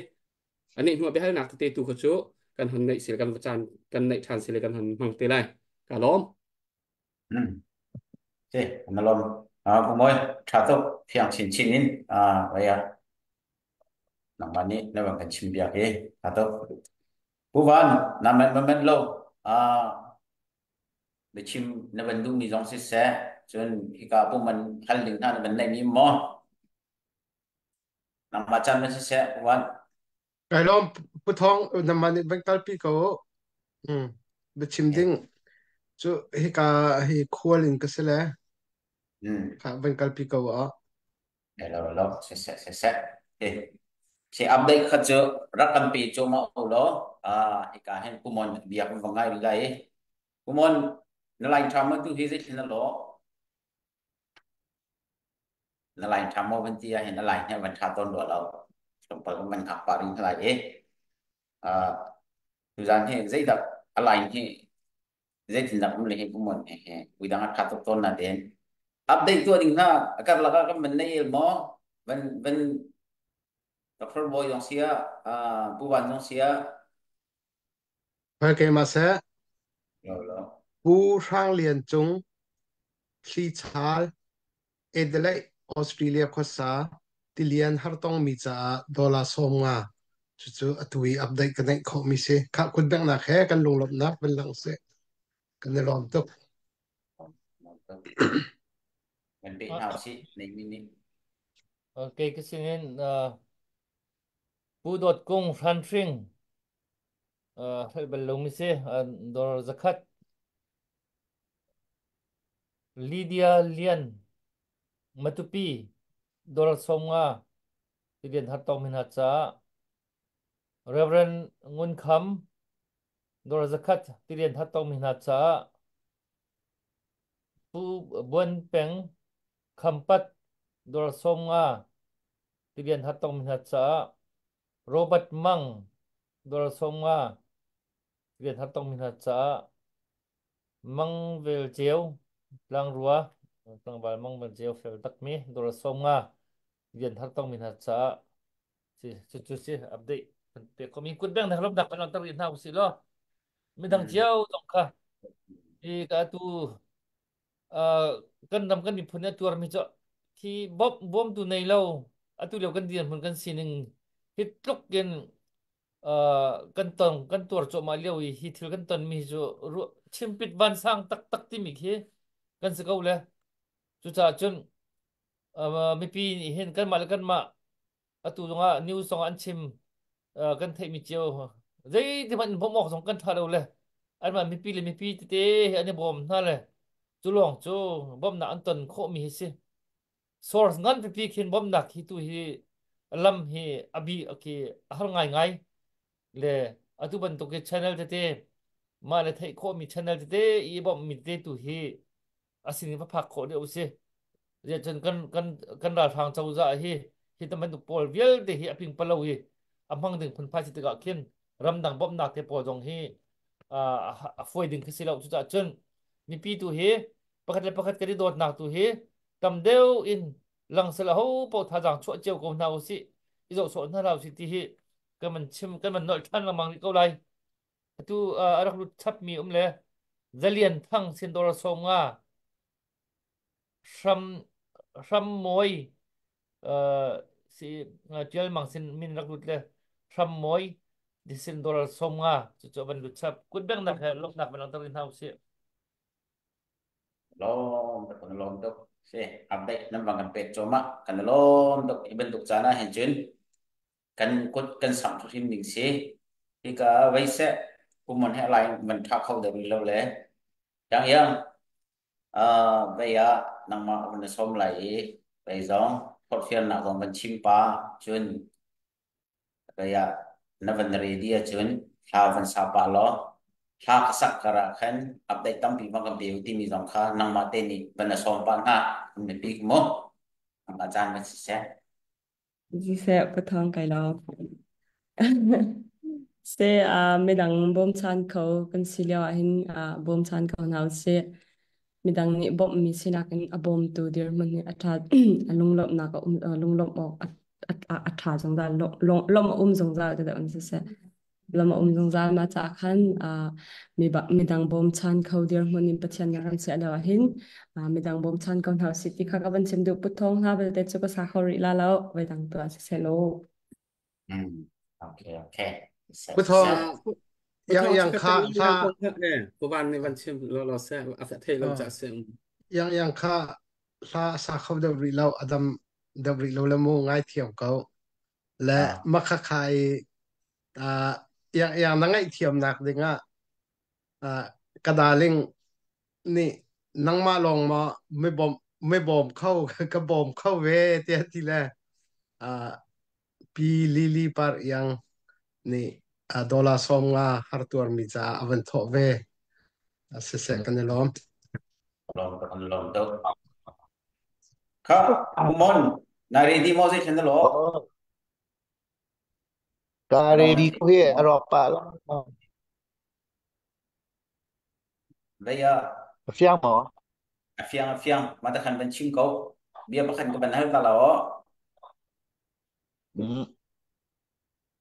anih hnuah biahalnak tete tu kha cu kan hon neih sil kan caan kan neih ṭhan sil kan hon hmang te lai. Ka lawm. Si, na lawm. Pumoi, ṭha tuk, fiang chinchin in vaya nangmah nih na van kan chim piak hi ṭha tuk. Pu Van, na manh ma manh lo. Biachim na van duhmi zong siseh, cun hika pum an hal ding hna na van neihmi maw? Nangmah caan van siseh, Pu Van. Kai lawm. Pu Thawng, nangmah nih van kalpi ko. Biachim ding. Cu hika hi khual in ka si le kha van kalpi ko ah. Lo lo se se se se. Si update kha cu rak kan pe cu ma u law hika hin kumon biak va ngai lai. Kumon na line tha ma tu hi zei thil na lo? Na line tha mo van ti ah hin na line he van tha ton lo lo. Tlawmpal kan van hngak pah ring lai i. Tuzan hi zeidah a line hi zeitindah um le hi kumon he he uidang a tha tuk tawn na ten. Update tuah ding hna a karlak ah kan van nei el maw? Van van Dr. Boy zong sia, Pu Van zong sia. Hoi keimah seh. Lo lo. Pu Hrang Lian Cung, Thli Chal, Adelaide, Australia khuasa, tilian hartongmi caah dollar 50 cucu atu i update ka neih khawhmi si. Khah kut benghnak he kan lunglawmhnak van lang sih. Kan i lawm tuk. Kan pe hna usih, nei mi nih. Okay, ka sinin Pu Dawt Kung Hran Hring hrelh bal lomi si dor zakhat Lydia Lian Matupi dor 50 tilian har tong min hat caah Reverend Ngun Kham dor zakhat tilian har tong min hat caah Pu Buan Peng Khampat dor 50 tilian har tong min hat caah Robert Mang dor 50 rian har tongmi hna caah Mang Vel Ceu Tlangrua tlangval Mang Vel Ceu fel takmi dor 50 rian har tongmi hna caah si cu si update kan pek khomi kut beng nek lomnak kan langhter rih hna usih law midang cio zong kha i ka tu kan ram kan miphun a tuarmi cu khi bawmtu nei lo atu lio kan dirhmun kan sining hi tluk in kan tong kan tuar cuahmah lio i hi thil kan tonmi cu chimpit vansang taktak timi khi kan si ko le cucaah cun mipi nih hin kanmah le kanmah atu zongah news zongah an chim kan theihmi cio zeiti hmanh in bawmh awk zong kan ṭha lo le anmah mipi le mipi tete he an i bawm hna le cu lawng cu bawmhnak an ton khawhmi hi si source ngan pipi khin bawmhnak hi tu hi lam hi abi khi a har ngai ngai le atu bantuk hi channel tete mah le theih khawhmi channel tete i bawmhmi tete tu hi a sin in va phak khawh deuh si cun kan kan kan ralhrang cozah hi hi tam bantuk pawl vialte hi a ping palo hi a hmang ding phunphai si tikah khin ramdang bawmhnak te pawl zong hi a fuai ding khi si lo cucaah cun mipi tu hi pakhat le pakhat kan i dawtnak tu hi tam deuh in lang sel ho paoh thazaang chuah cio ko hna usih i zoh sawh hna hlah usih ti hi kan man chim kan man nolh ṭhan lengmang rih ko lai. Atu a rak lut chapmi um le Zalian Thang Sindor 50 Hram Hram Mawi si Tial Mang sin min rak lut le Hram Mawi Sindor 50 cu cu van lut chap kut bengnak he lawmhnak van langhter hna usih. Lawm tuk kan lawm tuk. Si update nan van kan pek cawmah kan lawm tuk i bantuk caan ah hin cun kan kut kan samh hrim ding si. Hika vei seh kumon he lai man tha kho deuh rih lo le yang yang vei ah nangmah van na som lai i vei zong forhfialnak zong van chim pa cun vei ah na van ready ahcun hla van sa pah law hla ka sak kar ah khan update tampi van kan pe u timi zong kha nangmah te nih van na sawm pah hna mipi mu nangmah caan van si seh. Siseh pathawng kai lo. Se midang bawmchan kho kan si lio ah hin bawmchan ko hna usih. Midang nih bawmhmi sinak in a bawmtu dirhmun hi a ṭha a lunglawmhnak a um lunglawmh awk a ṭha zungzal lawmh a um zungzal ti deuh in siseh. Lam a um zungzal ma caah khan midang bawmchan kho dirhmun in Pathian nih kan chiah lio ah hin midang bawmchan ko hna usih ti kha ka van chim duh put thawng hna belte cu ka sa kho rih la lo voidang tu ah siseh law. Okay okay. Pu Thawng yang yang kha hla Pu Van nih van chim lo lo seh a thei lo ca seh. Yang yang kha hla sa kho deuh rih lo adam deuh rih lo le mu ngai thiam ko le makha kha i yang yang na ngaihthiamnak dingah ka darling. Nih nangmah lawng maw mibawm mibawm kho ka bawm kho ve tiah ti le Pi Lily Par Iang nih dollar 50 hartuarmi caah a van thawh ve. Siseh kan i lawm. Lawm kan lawm tuk. Kha Kumon na ready mo zei thlen na lo? Ka ready ko hi a rawk pah la. Dei ah. A fiang maw? A fiang a fiang. Mah ta khan van chim ko. Bia pakhat ka van hal ta lo.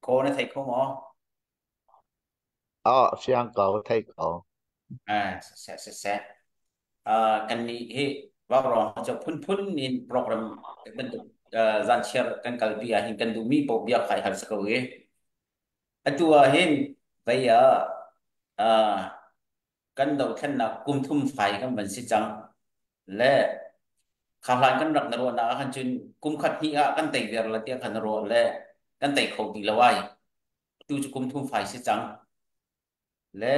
Ko na thei kho maw? Ah, fiang ko, thei ko. Ah, se se se. Ah, kan nih hi vaurawng cu phunphun in program bantuk zan chiar kan kalpi ah hin kan duhmi paoh bia khai hal si ko i. Atu ah hin vei ah kan dothlennak kum thum fai kan van si cang. Le kha hlan kan rak na ruahnak ah khan cun kum khat hnih ah kan tei viar la tiah khan na ruah le kan tei kho ti lo ai. Tu cu kum thum fai si cang. Le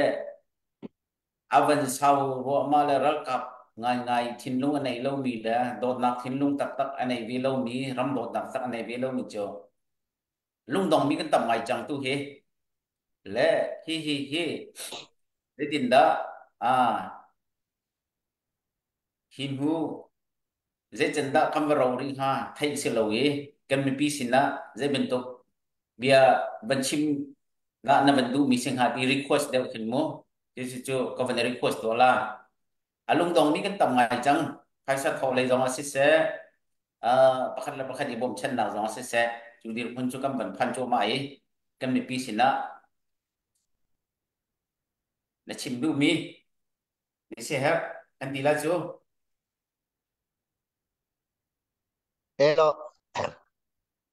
a van sau ruahmah le ralkap ngaingai thinlung a nei lomi le dawtnak thinlung taktak a nei ve lomi, ram dawtnak tak a nei ve lomi cu lungdongmi kan tam ngai cang tu hi le hi hi hi zeitindah a hi hnu zeitindah kan va ro rih hnga theih si lo i kan mipi sinah zei bantuk bia van chim na na van duhmi si hnga ti request deuh khin mu cu cu ka van request tuah la a lungdongmi kan tam ngai cang phaisa thawh lei zong ah siseh pakhat le pakhat i bawmchannak zong ah siseh cu dirhmun cu kan van phan cuahmah i kan mipi sinah na chim duhmi na siaherh an ti la cu. Hello.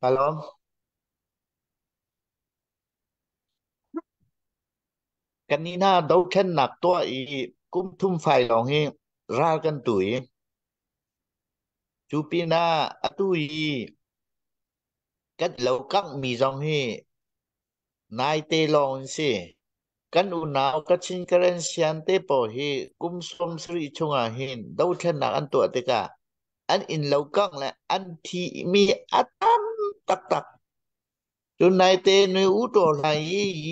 Hello. Kan nih hna dothlennak tuah i kum thum fai lawng hi ral kan tu i cu pinah atu i kan lo kanghmi zong hi naite lawng an si. Kan unau Kachin Karen Sian te pawl hi kum 70 chungah hin dothlennak an tuah tikah an inn lo kangh le an thihmi a tam taktak. Cun naite nui u taw hlai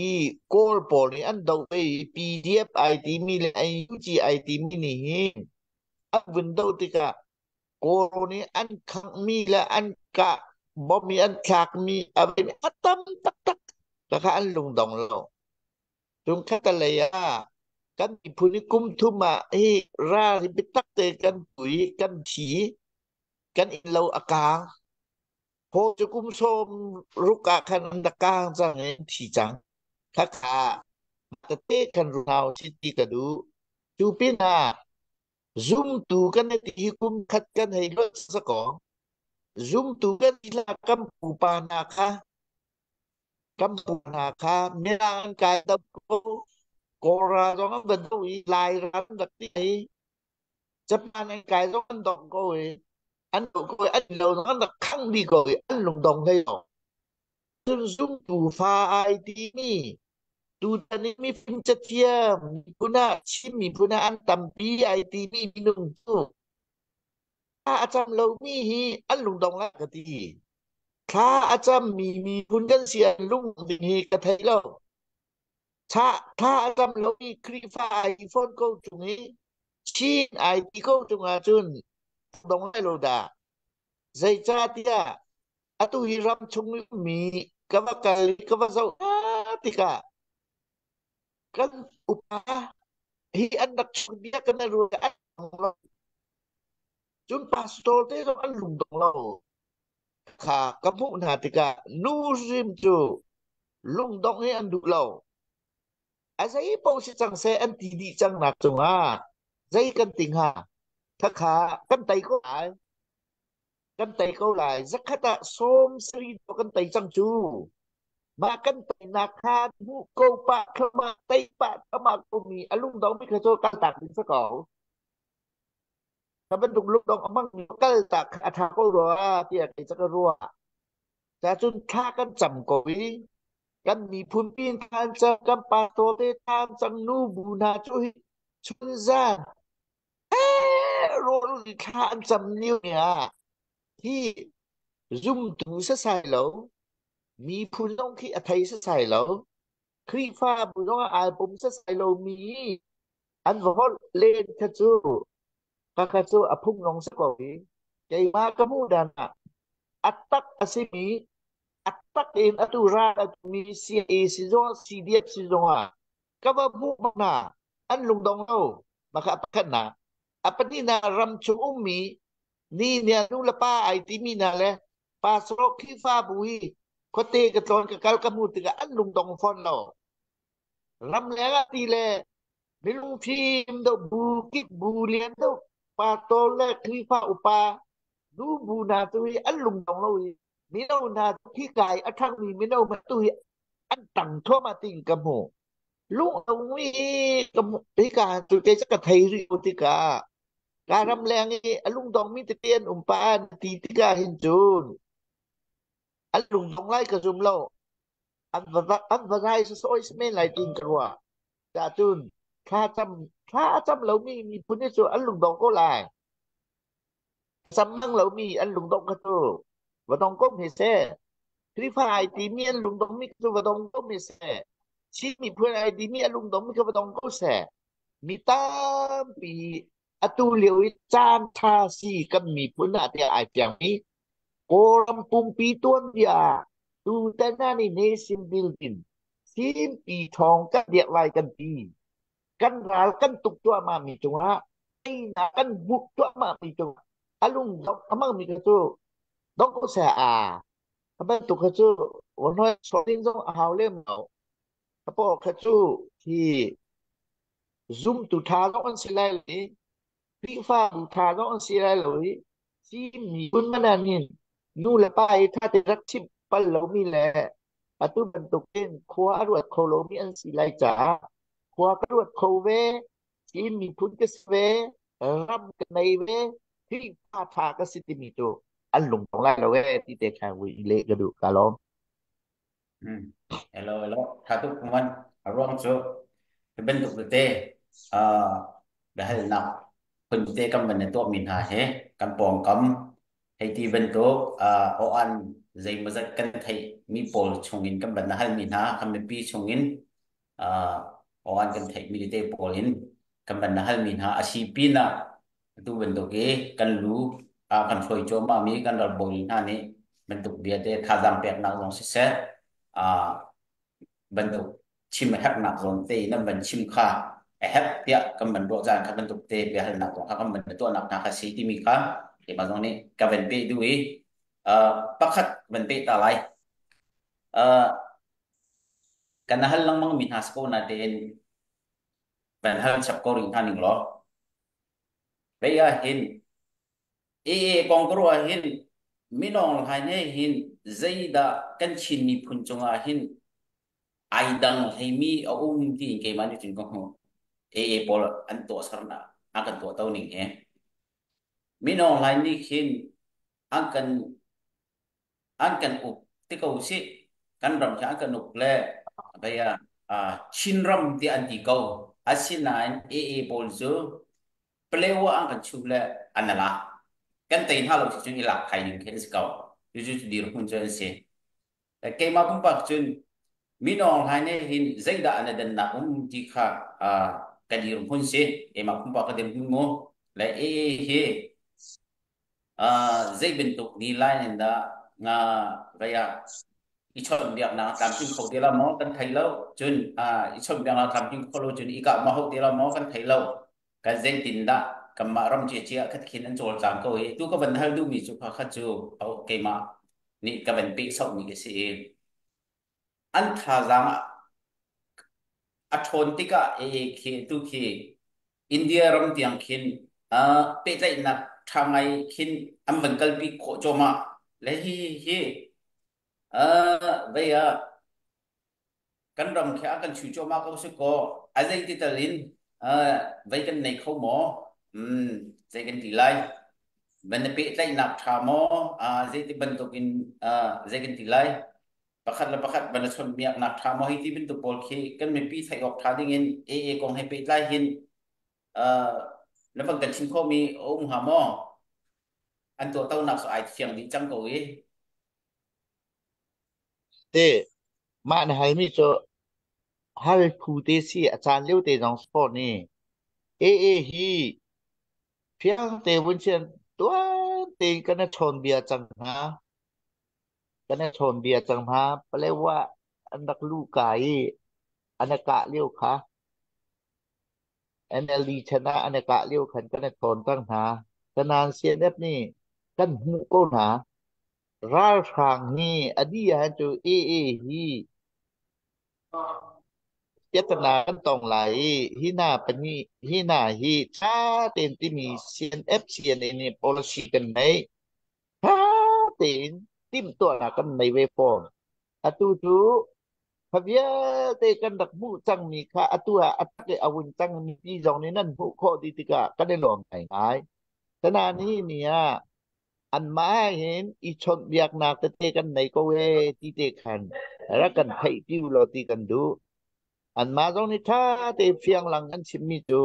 i Kawl pawl nih an doh ve i PDF ai timi le NUG ai timi nih hin an vun doh tikah Kawl nih an khanghmi le an kah bom i an thlakmi a vemi a tam taktak. Khakha an lungdong lo. Cun khatalei ah kan miphun i kum thum ah hi ral hi biatak te kan tu i kan thi kan inn lo a kaang. Haw cu kum 60 ah khan an rak kaang cang i an thi cang. Khakha tete kan rau si ti ka duh. Cu pinah zumtu kan i ti kum khat kan hei luat sakaw. Zumtu kan i la kan pupa hna kha kan pu hna kha mirang an kai do ko. Kawlra zong an va do i Laira an rak ti i Japan an kai zong an dong ko i an duh ko i an lo zong an rak khangh dih ko i an lungdong hlei lo. Cun zumtu fa ai timi tutan i mifim cathiam miphun ah Chin miphun ah an tampi ai timi minung cu thla a cam lomi hi an lungdong lai ka ti. Thla a cammi miphun kan si an lung ding hi ka thei lo. Thla a cam lomi Khrihfa ai fawn ko ṭung i Chin ai ti ko ṭung ahcun dong lai lo dah. Zeicahtiah atu hi ram chung mi ka va kal i ka va zoh tikah kan upa hi an rak chim bia kan ruah an lo. Cun pastor te zong an lungdong lo. Kha ka hmuh hna tikah nu hrim cu lungdongh hi an duh lo. A zei paoh si cang seh an ti dih cang nak cungah zei kan ti hnga? Khakha kan tei ko lai. Kan tei ko lai. Zakhat ah 70 kan tei cang cu. Mah kan teinak kha hmuh ko pah thlama tei pah thlama ko mi a lungdong mi kha cu kal tak ding si ko. Kha bantuk lungdong a hmang mi kal tak a tha ko rua tiah kei ca ka ruah. Cacun thla kan cam ko i kan miphun pin thla an cam, kan pastor te thla an cam, nu bu hna cu hi chun zan Rawl thla an cam lio ni ah hi zumtu sasai lo, miphun zong khi a thei sasai lo, Khrihfabu zong ah ai pum sasai lomi an va holh len kha cu khakha cu a phung lawng si ko i keimah ka hmuh dan ah a tak a simi a tak in atu ral a tumi CA si zong CDF si zong ah ka va hmuh bak hna an lungdong lo maka pakhatnak a pahnihnak ram chung ummi ni nia nu le pa ai timi hna le pastor Khrihfabu hi khuate ka tlawn ka kal ka hmuh tikah an lungdong fawn lo ram leng ah ti le minung fim do bu kip bu lian do pastor le Khrihfa upa nu bu hna tu hi an lungdong lo i mino hna khi kai a ṭhangmi mino hmanh tu hi an tang thluahmah ting ka hmu lung a ui ka hika tu te ka thei rih ko tikah ka ram leng i a lungdong mi tete an um pa an ti tikah hin cun an lungdong lai ka zum lo an va an va zai sawi men lai tin ka ruah ta cun thla cam thla cam lomi miphun hi cu an lungdong ko lai Sam mang lomi an lungdongh kha cu va dong ko hme seh. Khrihfa ai timi an lungdongmi cu va dong ko hme seh. Chin miphun ai timi a lungdongmi kha va dong ko seh. Mi tampi atu lio i caan ṭha si kan miphun ah tiah ai fiangmi Kawlram pumpi tuanbia ah tutan ah nih nation building Chinpi ṭhawng kan dirh lai kan ti. Kan ral kan tuk cuahmah mi cungah teinak kan hmuh cuahmah mi cungah a lung dong a hmangmi kha cu dong ko seh a a bantuk kha cu wanhoi sawrin zong a hau lem lo a paw kha cu hi zumtu tha zong an si lai lo i Khrihfabu tha zong an si lai lo i Chin miphun man ah hin nu le pa i ṭha te rak chimh bal lomi le atu bantukin khua a ruat kho lomi an si lai caah khua ka ruat kho ve, Chin miphun ka si ve, ram ka nei ve, Khrihfa ṭha ka si timi cu an lungtong lai lo ee ti te kha vui leh ka duh ka lawm. Hello, hello. Tha tuk man. A ruang cu hi bantuk tete biahalnak phun tete kan van i tuahmi hna hi kan pawngkam hei ti bantuk aw-an zeimawzat kan theih mi pawl chungin kan van halmi hna kan mipi chungin aw-an kan theihmi tete pawl in kan van halmi hna a si pinah Atu bantuk i kan lu a kan hruai cuahmahmi kan ralbawi hna nih bantuk bia te thazaang peknak zong siseh, bantuk chim a herhnak zong te in an van chim kha a herh tiah kan van ruah caan kha bantuk te biahalnak zong kha kan van tuahnak hna kha si timi kha keimah zong nih ka van peh duh i pakhat van peh ta lai. Kan hal lengmang mi hna si ko na tein van hal chap ko rih hna ning law. Vei ah hin AA kong ka ruah hin minawng hlain he hin zeidah kan Chin miphun cungah hin ai dang hleimi a um tiin keimah nih cun ka hmuh. AA pawl an tuahsernak an kan tuahto ning hi. Minawng hlain nih khin an kan an kan uk ti ko sih. Kan ram khi an kan uk le vei ah Chinram ti an ti ko. Asinain AA pawl cu Palewa an kan chuh le an la. Kan tei hna lo si cun i lak thai ding khi an si ko. Cucu dirhmun cu an si. Keimah pumpak cun minawng hlai nih hin zeidah an i dannak um ti kha ka dirhmun si. Keimah pumpak ka dirhmun mu. Le AA hi Zei bantuk ni lai in dah nga vei ah i chawnhbiaknak a tlamtling kho te la maw kan thei lo. Cun i chawnhbiaknak a tlamtling kho lo cun i kah maw hau te la maw kan thei lo. Kan zeitin dah kanmah ram ciacia khat khin an cawlcang ko i tu ka van hal duhmi cu kha khat cu keimah nih ka van peh sohmi ka si i an thazaang a ṭhawn tikah khi tu khi India ram tiang khin pehtlaihnak ṭha ngai khin an van kalpi khawh cuahmah le hi hi vei ah kan ram khi a kan chu cuahmah ko si kaw a zei ti tal in vei kan nei kho maw zei kan ti lai van na pehtlaihnak ṭha maw zei ti bantuk in zei kan ti lai pakhat le pakhat van i chawnhbiaknak ṭha maw hi ti bantuk pawl khi kan mipi theih awk ṭha ding in AA kong he pehtlai hin. Na van kan chim khawhmi a um hnga maw? An tuahtonak cu ai fiang dih cang ko i. Te mah na halmi cu hal phu te si a caan lio te zong sport ni AA hi fiang te vun chian tuan te kan i chawn bia cang hna kan i chawn bia cang hna Palewa an rak lu ka i an i kah lio kha NLD chan ah an i kah lio khan kan i thawn cang hna. Kanan CNF nih kan hmuh ko hna. Ralhrang hi a dih ahhin cu AA hi piatana kan tong lai i hi hna pahnih hi hna hi ṭha tein timi CNF CNA nih policy kan neih. Ṭha tein timhtuahnak kan nei ve fawn. Atu cu kha vialte kan rak hmuh cangmi kha atu ah a tak i a vun cangmi ti zong nih nan hmuh khawh dih tikah kan i lawm ngaingai. Tana ni ni ah anmah hin i chawnhbiaknak tete kan nei ko ee ti te khan rak kan theih pi u law ti kan duh. Anmah zong nih ṭha te fianglang an chimmi cu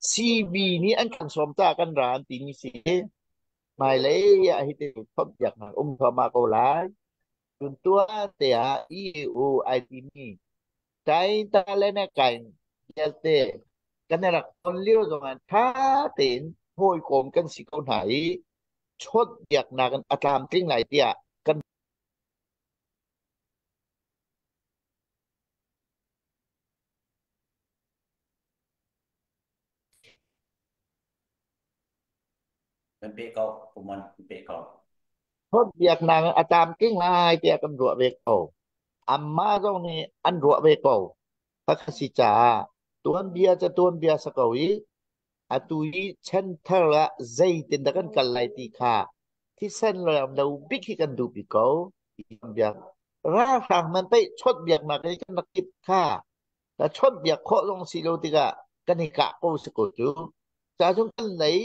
CB nih an kan sawm caah kan ra an timi si. Hmailei ah hi te chawnhbiaknak um thluahmah ko lai. Cun tuan te ah EU ai timi Kain ta le na kain vialte kan i rak ton lio zongah ṭha tein hawikom kan si ko hna i chawnhbiaknak in a tlamtling lai tiah kan Kan pe ko, Pumon, kan pe ko. Chawnhbiaknak in a tlamtling lai tiah kan ruah ve ko. Anmah zong nih an ruah ve ko. Khakha si caah tuanbia ca tuanbia sa ko i atu i chanthar ah zeitindah kan kal lai ti kha thisen le lo bik hi kan duh bik ko. Biak ralhrang man pei chawnhbiaknak hi kan rak tip kha ka chawnhbiak khawh zong si lo tikah kan i kah ko si ko cu. Ca chung kan lei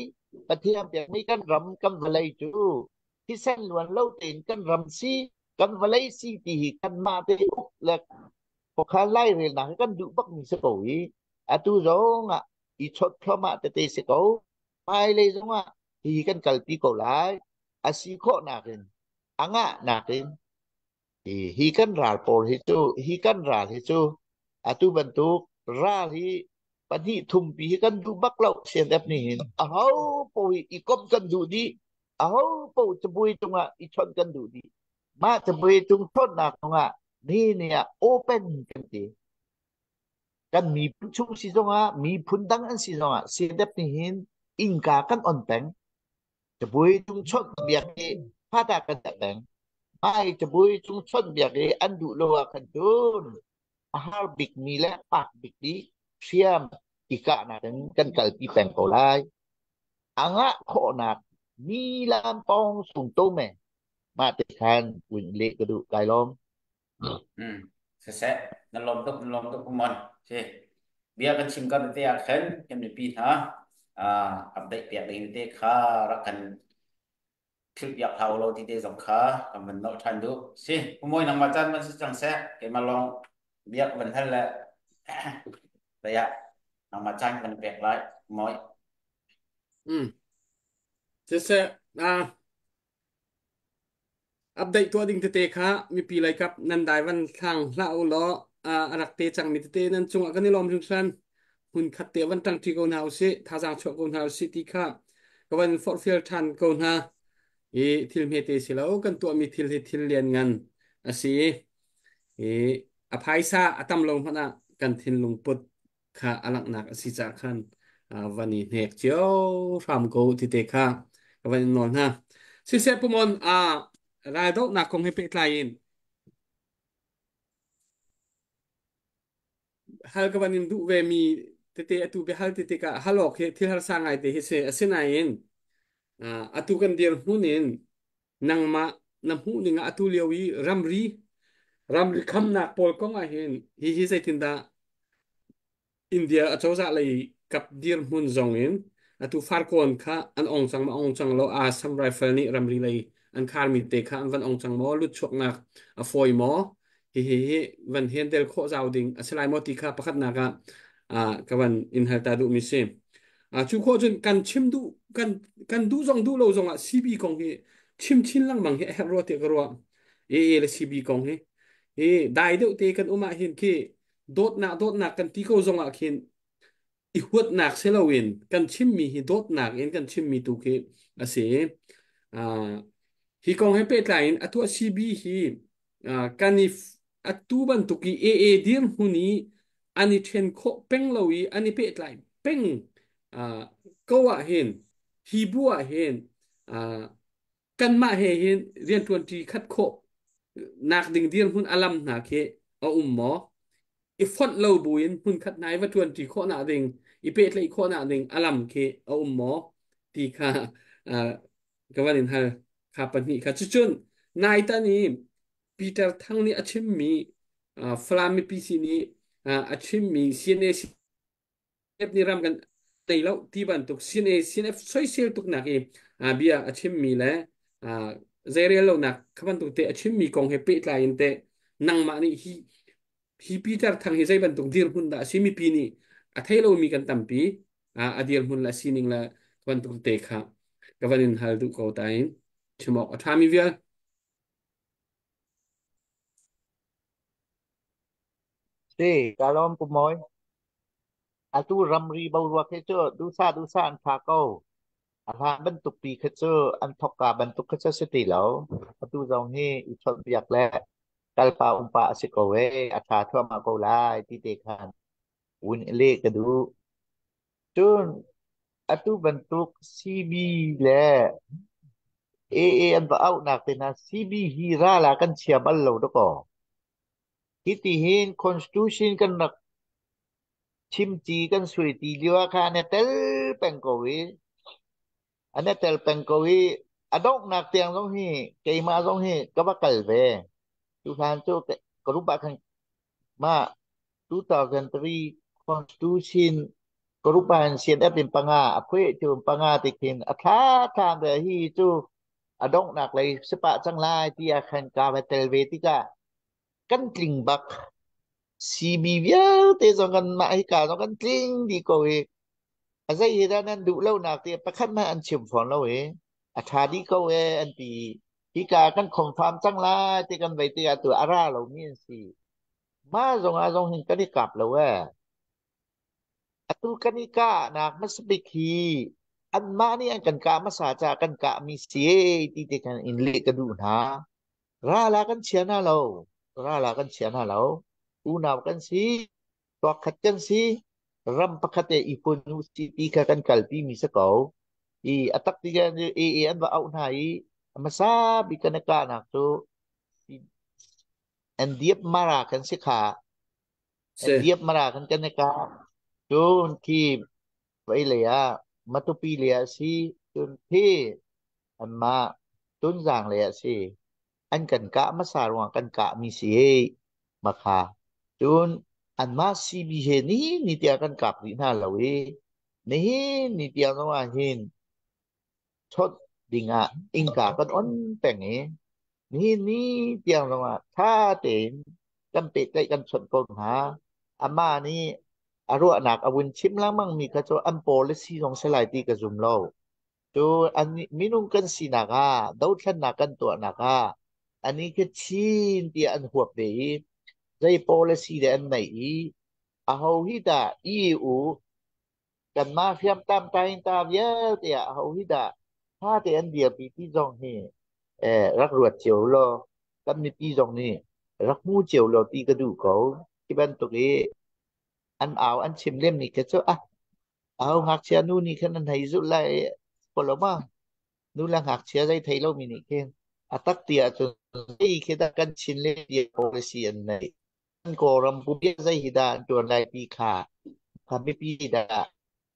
Pathian pekmi kan ram kan vawlei cu thisen luan lo tein kan ram si kan vawlei si ti hi kanmah te uk le khuakhan lairelnak hi kan duh bakmi si ko i atu zong ah i chawt thluahmah tete si ko. Hmailei zong ah hi kan kalpi ko lai. A si khawhnak in a ngahnak in hi kan ral pawl hi cu hi kan ral hi cu atu bantuk ral hi pahnih thumpi hi kan duh bak lo CNF nih hin aho po hi i komh kan duh dih aho po cabuai cungah i chawnh kan duh dih mah cabuai cung chawnhnak cungah ni ni ah open kan ti kan miphun chung si zongah miphun dang an si zongah CNF nih hin innka kan on peng Cabuai cung chawnh biak hi hmata kan dah peng. Mai cabuai cung chawnh biak hi an duh lo ah khan cun a har bikmi le fak bikmi hriam i kahnak in kan kalpi peng ko lai. A ngah khawhnak mi lam pawng sung to me mah te khan un leh ka duh kai lawm. Siseh, na lawm tuk, na lawm tuk Kumon. Si. Bia kan chim kar te ah khan kan mipi hna update piak ding te kha rak kan philh piak hau lo ti te zong kha kan van nolh ṭhan duh. Si, Kumoi nangmah caan van si cang seh. Keimah lawng bia ka van hal le taya nangmah caan kan pek lai. Kumoi. Siseh, Update tuah ding tete kha mipi lei kap nan dai van thlang hlah u law a rak te cangmi tete nan cungah kan i lawm hringhran. Hmun khat te van ṭangṭi ko hna usih, thazaang chuah ko hna usih ti kha ka van forhfial ṭhan ko hna. I thil hmete si lo kan tuahmi thil hi thil lianngan a si i a phaisa a tam lo hmanh ah kan thinlung put kha a langhnak a si caah khan van i hnek cio hram ko ti te kha ka van in nawl hna. Siseh Pumon raldohnak kong he pehtlai in hal ka van in duh ve mi tete atu biahal ti tikah hal awk hi thil harsa ngai te hi si asinain atu kan dir hmun in nangmah na hmuh ning ah atu lio i ramri ramri khamnak pawl kong ah hin hi hi zeitindah India acozah lei kap dirhmun zong in atu farkawn kha an ong cang ma ong cang lo Assam Rifle nih ramri lei an kharmi te kha an van ong cang maw lut chuaknak a fawi maw hi hi hi van handle khawh zau ding a si lai maw ti kha pakhatnak ah ka van in hal ta duh mi si. Cu khawh cun kan chim duh kan kan duh zong duh lo zong ah CB kong hi chim chin lengmang hi a herh rua tiah ka ruah. AA le CB kong hi hi dai deuh te kan um ah hin khi dawtnak dawtnak kan ti ko zong ah khin i huatnak si loin kan chimmi hi dawtnak in kan chimmi tu khi a si. Hi kong he pehtlai in atu CB hi kan i atu bantuk i AA dirhmun i an i ṭhen khawh peng lo i an i pehtlai peng ko ah hin hi bu ah hin kanmah he hin rianṭuanṭi khat khawh nak ding dirhmun a lam hna khi a um maw? I fonh lo buin hmunkhat hna i va ṭuanṭi khawhnak ding, i pehtlaih khawhnak ding a lam khi a um maw? Ti kha ka van in hal kha pahnih kha. Cucun nai tan i Peter Thang nih a chimmi Falam mipi sin i a chimmi CNA nih ram kan tei lo ti bantuk CNA CNF soisel tuknak i bia a chimmi le zeirel lonak kha bantuk te a chimmi kong he pehtlai in teh nangmah nih hi hi Peter Thang hi zei bantuk dirhmun dah a si mipi nih a thei lomi kan tampi a dirhmun le a sining le bantuk te kha ka van in hal duh ko ta in chim awk a ṭhami vial. Si, ka lawm Pu Mawi. Atu ramri boruak hi cu duhsah duhsah an tha ko. A hlan bantuk pi kha cu an thokka bantuk kha cu si ti lo. Atu zong hi i chawnhbiak le kalpa umpa a si ko ee, a tha thluahmah ko lai ti te khan un i leh ka duh. Cun atu bantuk CB le AA an va auhnak te hna CB hi ral ah kan chia bal lo dakaw. Hiti hin constitution kan rak chimci kan suaiti lio ah khan an i tel peng ko i an i tel peng ko i a donghnak tiang zong hi keimah zong hi ka va kal ve. Tuhlan cu ka rup ah khan mah 2003 constitution ka rup ah hin CNF in panga a phueh cu panga ti khin a thla thlam ve hi cu a donghnak lei si pah cang lai ti ah khan ka va tel ve tikah kan tling bak. CB vialte zong kan mah hika zong kan tling dih ko i a zei hi dah nan duh lonak ti pakhat hmanh an chim fawn lo i a ṭha dih ko e an ti. Hika kan confirm cang lai ti kan vei tikah tu a ra lomi an si. Mah zong ah zong hin kan i kap lo e. Atu kan i kahnak hmasa bik hi anmah nih an kan kah hmasa caah kan kahmi si e ti te khan in leh ka duh hna. Ral ah kan chia hna lo. Ral ah kan chia hna lo. Unau kan si. Tuakkhat kan si. Ram pakhat e i fun u si ti kha kan kalpi mi si ko. I a tak ti kan i i an va auh hna i a hmasa bik kan i kahnak cu NDF Mara kan si kha. Si. NDF Mara kan kan i kah. Cun khi vei lei ah Matupi lei ah si. Cun khi anmah Tunzang lei ah si. An kan kah hmasa ruangah kan kahmi si hei makha. Cun anmah CB he ni ni tiang kan kap rih hna lo i nihin ni tiang zong ah hin chawnh dingah innka kan on peng i nihin ni tiang zongah ṭha tein kan pehtlaih kan chawnh ko hna. Amah nih a ruahnak a vun chim lengmang mi kha cu an policy zong si lai ti ka zum lo. Cu an minung kan sinak ah dothlennak kan tuahnak ah ani khi Chin tiah an huap ve i zei policy dah an neih i aho hi dah EU kanmah hriamtam taingta vialte ah aho hi dah ṭha te an dirpi ti zong hi rak ruat cio law kan mipi zong nih rak hmu cio law ti ka duh ko. Hi bantuk i an au an chim lem ni khi cu ah aho ngakchia nu nih khan an hei zulh lai ko lo ma nu le ngakchia zei thei lomi nih khin a tak ti ahcun zei khi dah kan chin le policy an nei kan Kawlram pumpi zei hi dah an ṭuan lai ti kha kha mipi dah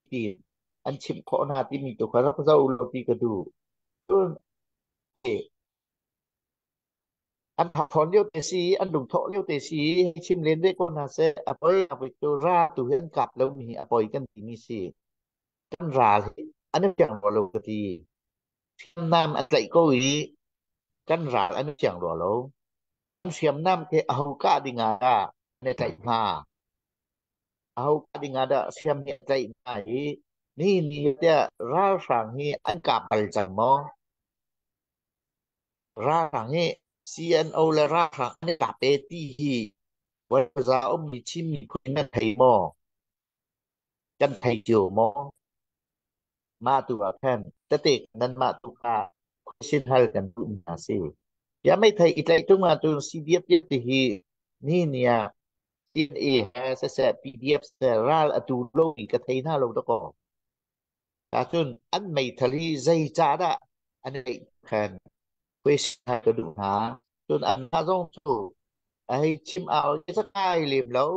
ti an chimh khawh hna timi tu kha rak zoh lo ti ka duh. Cun an thawn lio te si an lungthawh lio te si chim len ve ko hna seh a poi a poi tu ra tu hi an kap lo mi hi a poi kan ti mi si kan ral hi an i fiang rua lo ka ti hriamnam a tlaih ko i kan ral an i fiang rua lo hriamnam khi aho kah ding ah dah an i tlaih hnga? Aho kah ding ah dah hriam hi a tlaih hna i? Ni ni tiah ralhrang hi an kap bal cang maw? Ralhrang hi CNO le ralhrang an i kap e ti hi Walza ummi Chin miphun nan thei maw? Kan thei cio maw? Mah tu ah khan tete nanmah tu kha question hal kan duh hna si. Ya meithei i tlaih tung ahcun CDF ti hi ni ni ah CNA he siseh PDF siseh ral a tu lo i ka thei hna lo dakaw. Ahcun an meithal hi zeicah dah an i tlaih khan question hal ka duh hna. Cun anmah zong cu a hei chim au i ka ngai lem lo.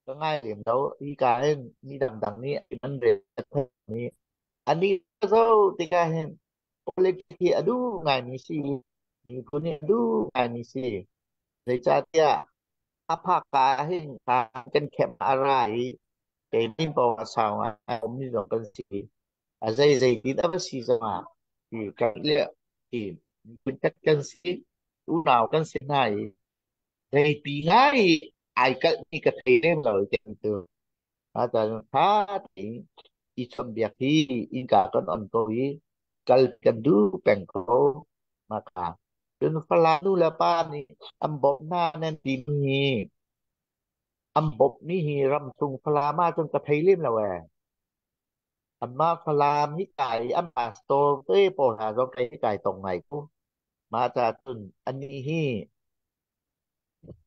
Ka ngai lem lo. Hika hin mi dangdang nih an rel mi anih zo tikah hin politics hi a duh ngaimi si. Miphun hi a duh ngaimi si. Zeicahtiah a phak ka ah hin kan khem a ra i kei paoh a sau ngai ummi zong kan si. A zei zeitin a va si zongah ti kan le ti miphun khat kan si, unau kan si hna i zeipi ngai ai kalhmi ka thei lem lo i kan tu. Atan tha tein i chawnhbiak hi innka kan on ko i kal kan duh peng ko. Maka cun Falam nu le pa nih an bawmh hna nan timi hi an bawmhmi hi ramchung Falam ahcun ka thei lem lo ee. Anmah Falam hi kai an pastor te pawl hna zong kei kai tong ngai ko. Mah caah cun anih hi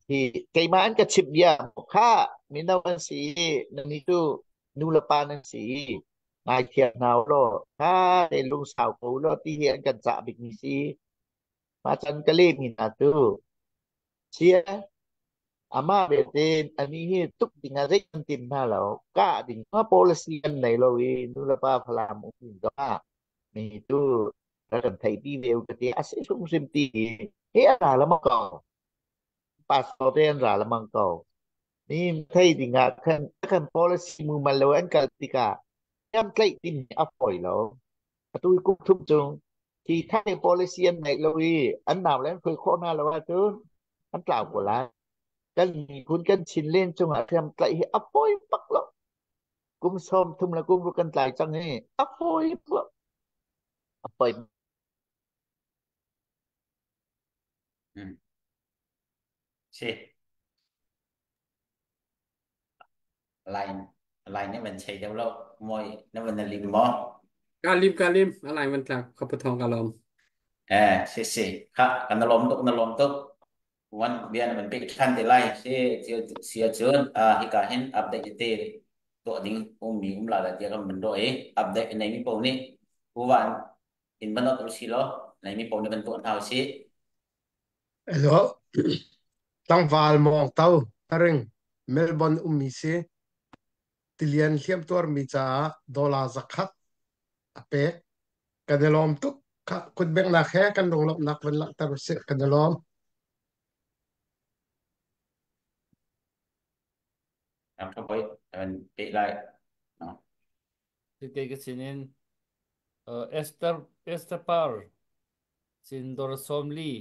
hi keimah an ka chimh bia kha mino an si i nannih cu nu le pa nan si i ngaithiam hna u law tha tein lungsau ko u law ti hi an kan cah bikmi si. Mah can ka lehmi hna cu chia amah belte anih hi tuk ding ah zei kan tim hna lo kah ding ma policy kan nei lo i nu le pa Falam um ding zongah mi cu kan theih pi ve u ka ti a si hrimhrim ti hi a ra lamang ko pastor te an ra lamang ko mi thei ding ah khan kan policy mu mal lo an kal tikah yam tlaih tin a fawi lo atu kum thum chung khi thai policy an neih lo i an nau le an khoi khawh hna lo ahcun an tlau ko lai kan miphun kan chin len cungah hriam tlaih hi a fawi bak lo kum sawm thum le kum ruk kan tlai cang hi a fawi bak a fawi Si line line na van chei deuh lo moi na van na lim maw? Ka lim ka lim a lai van tlak ka pathong ka lom. Eh si si kha kan lom tuk na lom tuk wan bia na van pek than te lai si si cun hika hin update te tuah ding ummi um la la tia kan ban do i update nei mi po nih uwan in banot u si lo nei mi po nih ban tuah hna u si. Hello. Tlangval mawng to taring Melbourne ummi si. Tilian hliam tuarmi caah dollar 100 a pek. Kan i lawm tuk. Kutbengnak he kan lunglawmhnak van langhter usih. Kan i lawm. Ang ka boy an pe lai. No. Kei ka sinin Esther Esther Par sin dor sawmli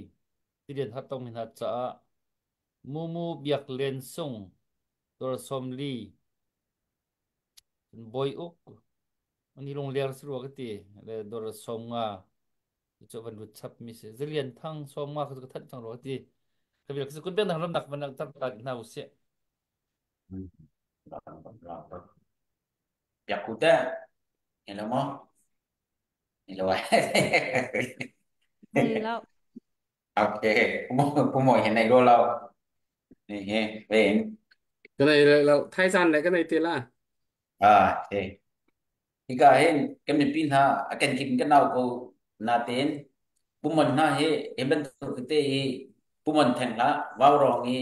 tilian hatong hin hat caah Mumu Biak Len Sung dor sawmli Bawi Uk ani lung ler si rua ka ti le dor sawmnga cu van lut chap mi si Zilian Thang sawmnga ka ka thanh cang rua ka ti ka bil ka kun ben ram nak van tar ta hna u si. Biak ku te hello mo hello. Nei lo. Ok, pu mo he nei ro lo ni he ven. Cái này là thay gian lại cái này tiền là À thế hika hin kan mipi hna a kan kip kan nau ko na ten pumon hna hi hi bantuk te hi pumon theng hlah vau rong i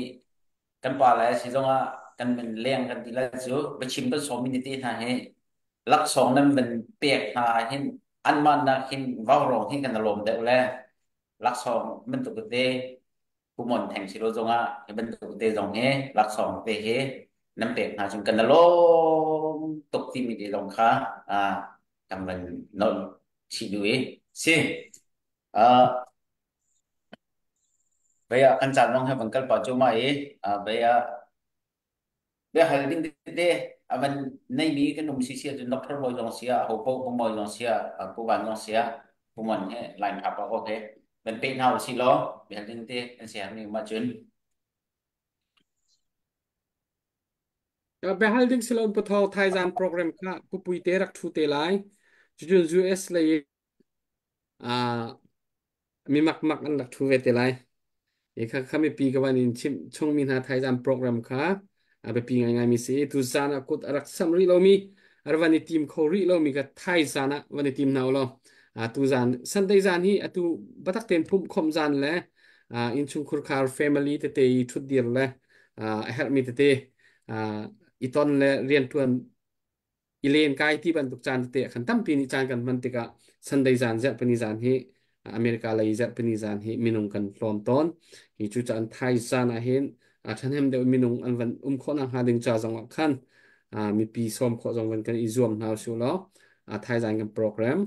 kan pa le si zongah kan min leng kan ti lai cu biachim kan sawm mi te hna hi laksawng nan van pek hna hin anmah nak hin vau rong hin kan lawm deuh le laksawng bantuk te pumon theng si lo zongah hi bantuk te zong hi laksawng te hi nan pek hna chung kan lawm tuk timi te zong kha kan van nolh chih duh i si Baya kan caan zong he van kal pah cuahmah i baya bia hal ding tete. Avan nei mi kan um si sia cun Doctor Bawi zong sia ho po Pu Mawi zong sia Pu Van zong sia Pu Mon he line tha pa ko he van pe hna usi law bia ding te an si mi ma cun. Biahal ding silon pathawng Thaizan program kha pupui te rak thu te lai. Cucun US lei mi makmak an rak thu ve te lai. I kha kha mipi ka van in chimh chungmi hna Thaizan program kha a biapi ngaingai mi si. Tu zan ah kut a rak samh rih lomi, a van i tim kho rih lomi kha Thaizan ah van i tim hna u law. Tu zan Sunday zan hi atu batak tein pumh khawmh zan le innchungkhur khar family tete i ṭhutdir le a herhmi tete i ton le rianṭuan i len kai ti bantuk caan tete ah khan tampi nih caan kan hman tikah Sunday zan zarhpini zan hi America lei zarhpini zan hi minung kan tlawm tawn. Hi cu caan thai zan ah hin ṭhahnem deuh minung an van um khawh nakhnga ding ca zong ah khan mipi sawm khawh zong van kan i zuam hna usih law thai zan kan program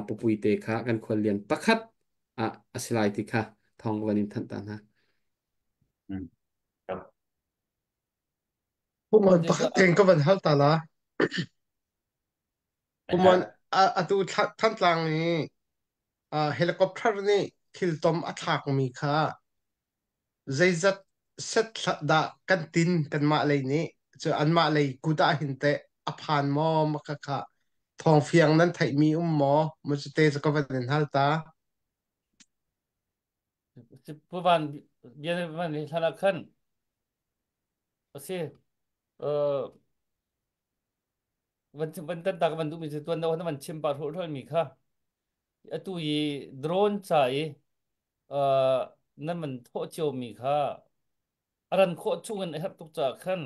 pupui te kha kan khuallian pakhat ah a si lai ti kha thawng van in thanh ta hna. Pumon pakhat teng ka van hal ta la. Pumon atu Thantlang i helicopter nih thil tom a thlakmi kha zeizat set dah kan tin kanmah lei nih cu anmah lei kut ah hin teh a phan maw ma kha kha thawng fiang nan theihmi um maw mu cu te cu ka van in hal ta. Pu Van bia van hlan ah khan a si van van tan tak van duhmi cu tuan deuh van chim pah hrual mi kha atu i drone ca i nan man thawh cio mi kha a ran khawh chung in a herh tuk caah khan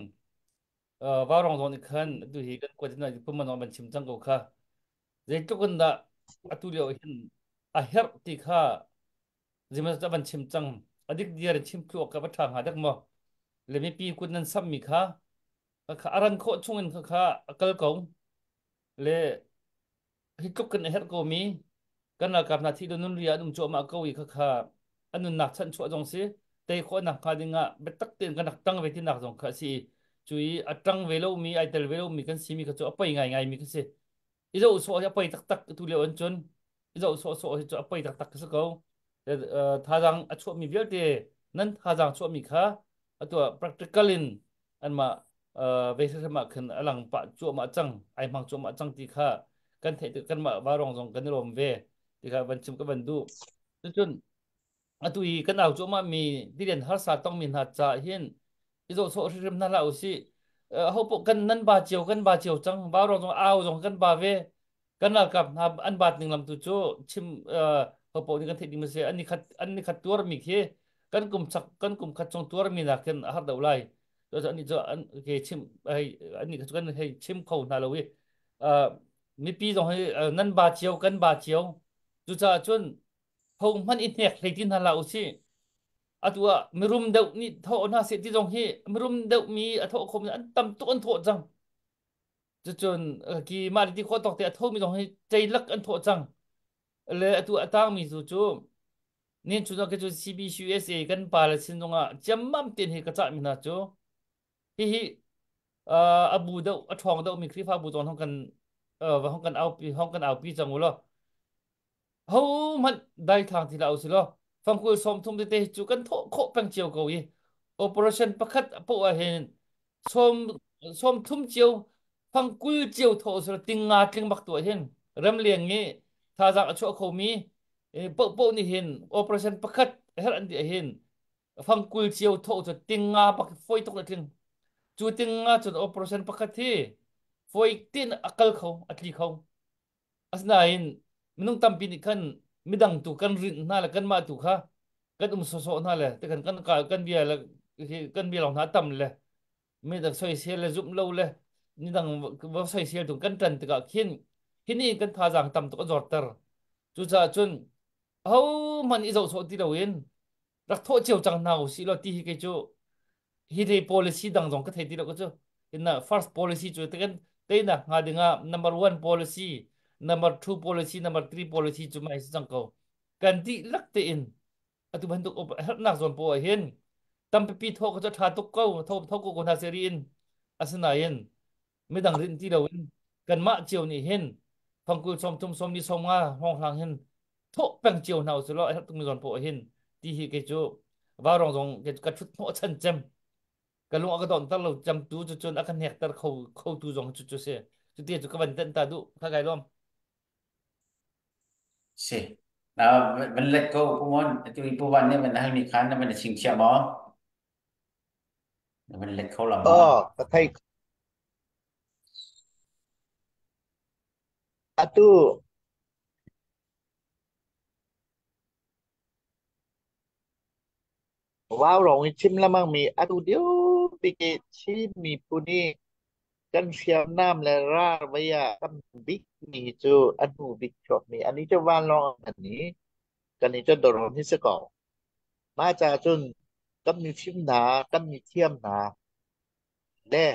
vaurong zawn i khan atu hi kan kuat in puman van chim cang ko kha zeitluk in dah atu lio hin a herh ti kha zeimah van chim cang a dik diar in chim thlu ka va ṭha hnga dek maw le mipi kut nan samh mi kha kha a ran khawh chung in kha kha a kal ko le hi tluk kan a herh ko mi kan ralkap hna thi nun ria an um cuahmah ko i kha kha an nunnak chanhchuah zong si tei khawhnak hnga ding ah biatak tein kan rak tang ve tinak zong kha a si cu i a tang ve lomi ai tel ve lomi kan simi kha cu a poi ngaingai mi kha si i zoh sawh hi a poi taktak tu lio an cun i zoh sawh sawh hi cu a poi taktak si ko. Thazaang a chuahmi vialte nan thazaang chuahmi kha atu practical in anmah ve hrim ah khan a lang pah cuahmah cang ai hmang cuahmah cang ti kha kan theih tik kanmah varong zong kan i lawm ve ti kha van chim ka van duh. Cucun atu i kan au cuahmah mi dirian harsa tongmi hna ca hin i zoh sawh hrimhrim hna hlah usih. Ho poh kan nan ba cio kan ba cio cang ba rong zong au zong kan ba ve kan ralkap hna an bat ning lam tu cu chim ho poh nih kan theih ding si an ni khat tuar mi khi kan kum chak kan kum khat chung tuar mi nakin a har deuh lai. An ni cu an ke chim hei an ni cu kan hei chim kho hna lo i mipi zong hi nan ba cio kan ba cio cucaah cun ho hmanh i hnek hlei ti hna hlah usih. Atu ah mirum deuh nih thawh hna seh ti zong hi mirum deuh mi a thawh khomi an tam tuk an thawh cang. Cucun ki mah le ti khawh tawk te a thomi zong hi ceilak an thawh cang. Le atu a tangmi cu cu nin cu ke cu CBCUSA kan pa le sin zongah ciammam ten hi ka cah mi hna cu hihi a bu deuh a ṭhawng deuh mi Khrihfabu zong hong kan hong kan aupi hong kan aupi cang u law hohmanh daithlang ti hlah usih law fangkul 30 tete hi cu kan thawh khawh peng cio ko i operation pakhat poah ah hin sawm 30 cio fangkul cio thawh usih law ting nga tling bak tuah hin ramleng i thazaang a chuah khomi pohpoh nih hin operation pakhat herh an ti hin fangkul cio thawh cu ting nga bak foi tuk le tling cu ting nga cun operation pakhat hi foi tin a kal kho a tli kho. Asinain minung tampi nih khan midang tu kan rinh hna le kanmah tu kha kan um sawsawh hna le te kan kan kan bia le kan bia lawng hna tam le midang soisel le zumh lo le midang va soisel tu kan ṭan tikah khin hi nih kan thazaang tam tuk a zorter. Cucaah cun ahohmanh i zohsawh ti loin rak thawh cio cang hna usih law ti hi kei cu hi thei policy dang zong ka thei ti lo ka cu inna first policy cu te kan teinak hnga dingah number one policy, number two policy, number three policy cu mai si cang ko. Kan dihlak tein atu bantuk hernak zawn po ah hin tampipi tho ka cu tha tuk ko tho tho ko ko hna seri in asinain. Midang rinh ti loin kanmah cio nih hin fangkul 30 sawmli 50 hrawnghrang hin thawh peng cio hna usih law a herh tukmi zawn poah hin ti hi kei cu vaurong zong kei cu ka ṭhut hnawh chan cem ka lung a ka donter lo cem tu cu cun a ka hnekter kho kho tu zong cu cu si cu ti cu ka van tenh ta duh kha kai lawm. Si. Van let ko Pu Mon, atu i Pu Van nih van hal mi khan na van chingchiah maw? Na van let kho la ma? Aw, ka thei. Atu Vaurawng i chim lengmang mi atu lio bik i Chin miphun i kan hriamnam le ral vei ah tam bik mi cu a hnu bik chuakmi anih cu vanlawng an i kan i cu dawrhom hi si ko. Mah caah cun kan mifim hna, kan mithiam hna le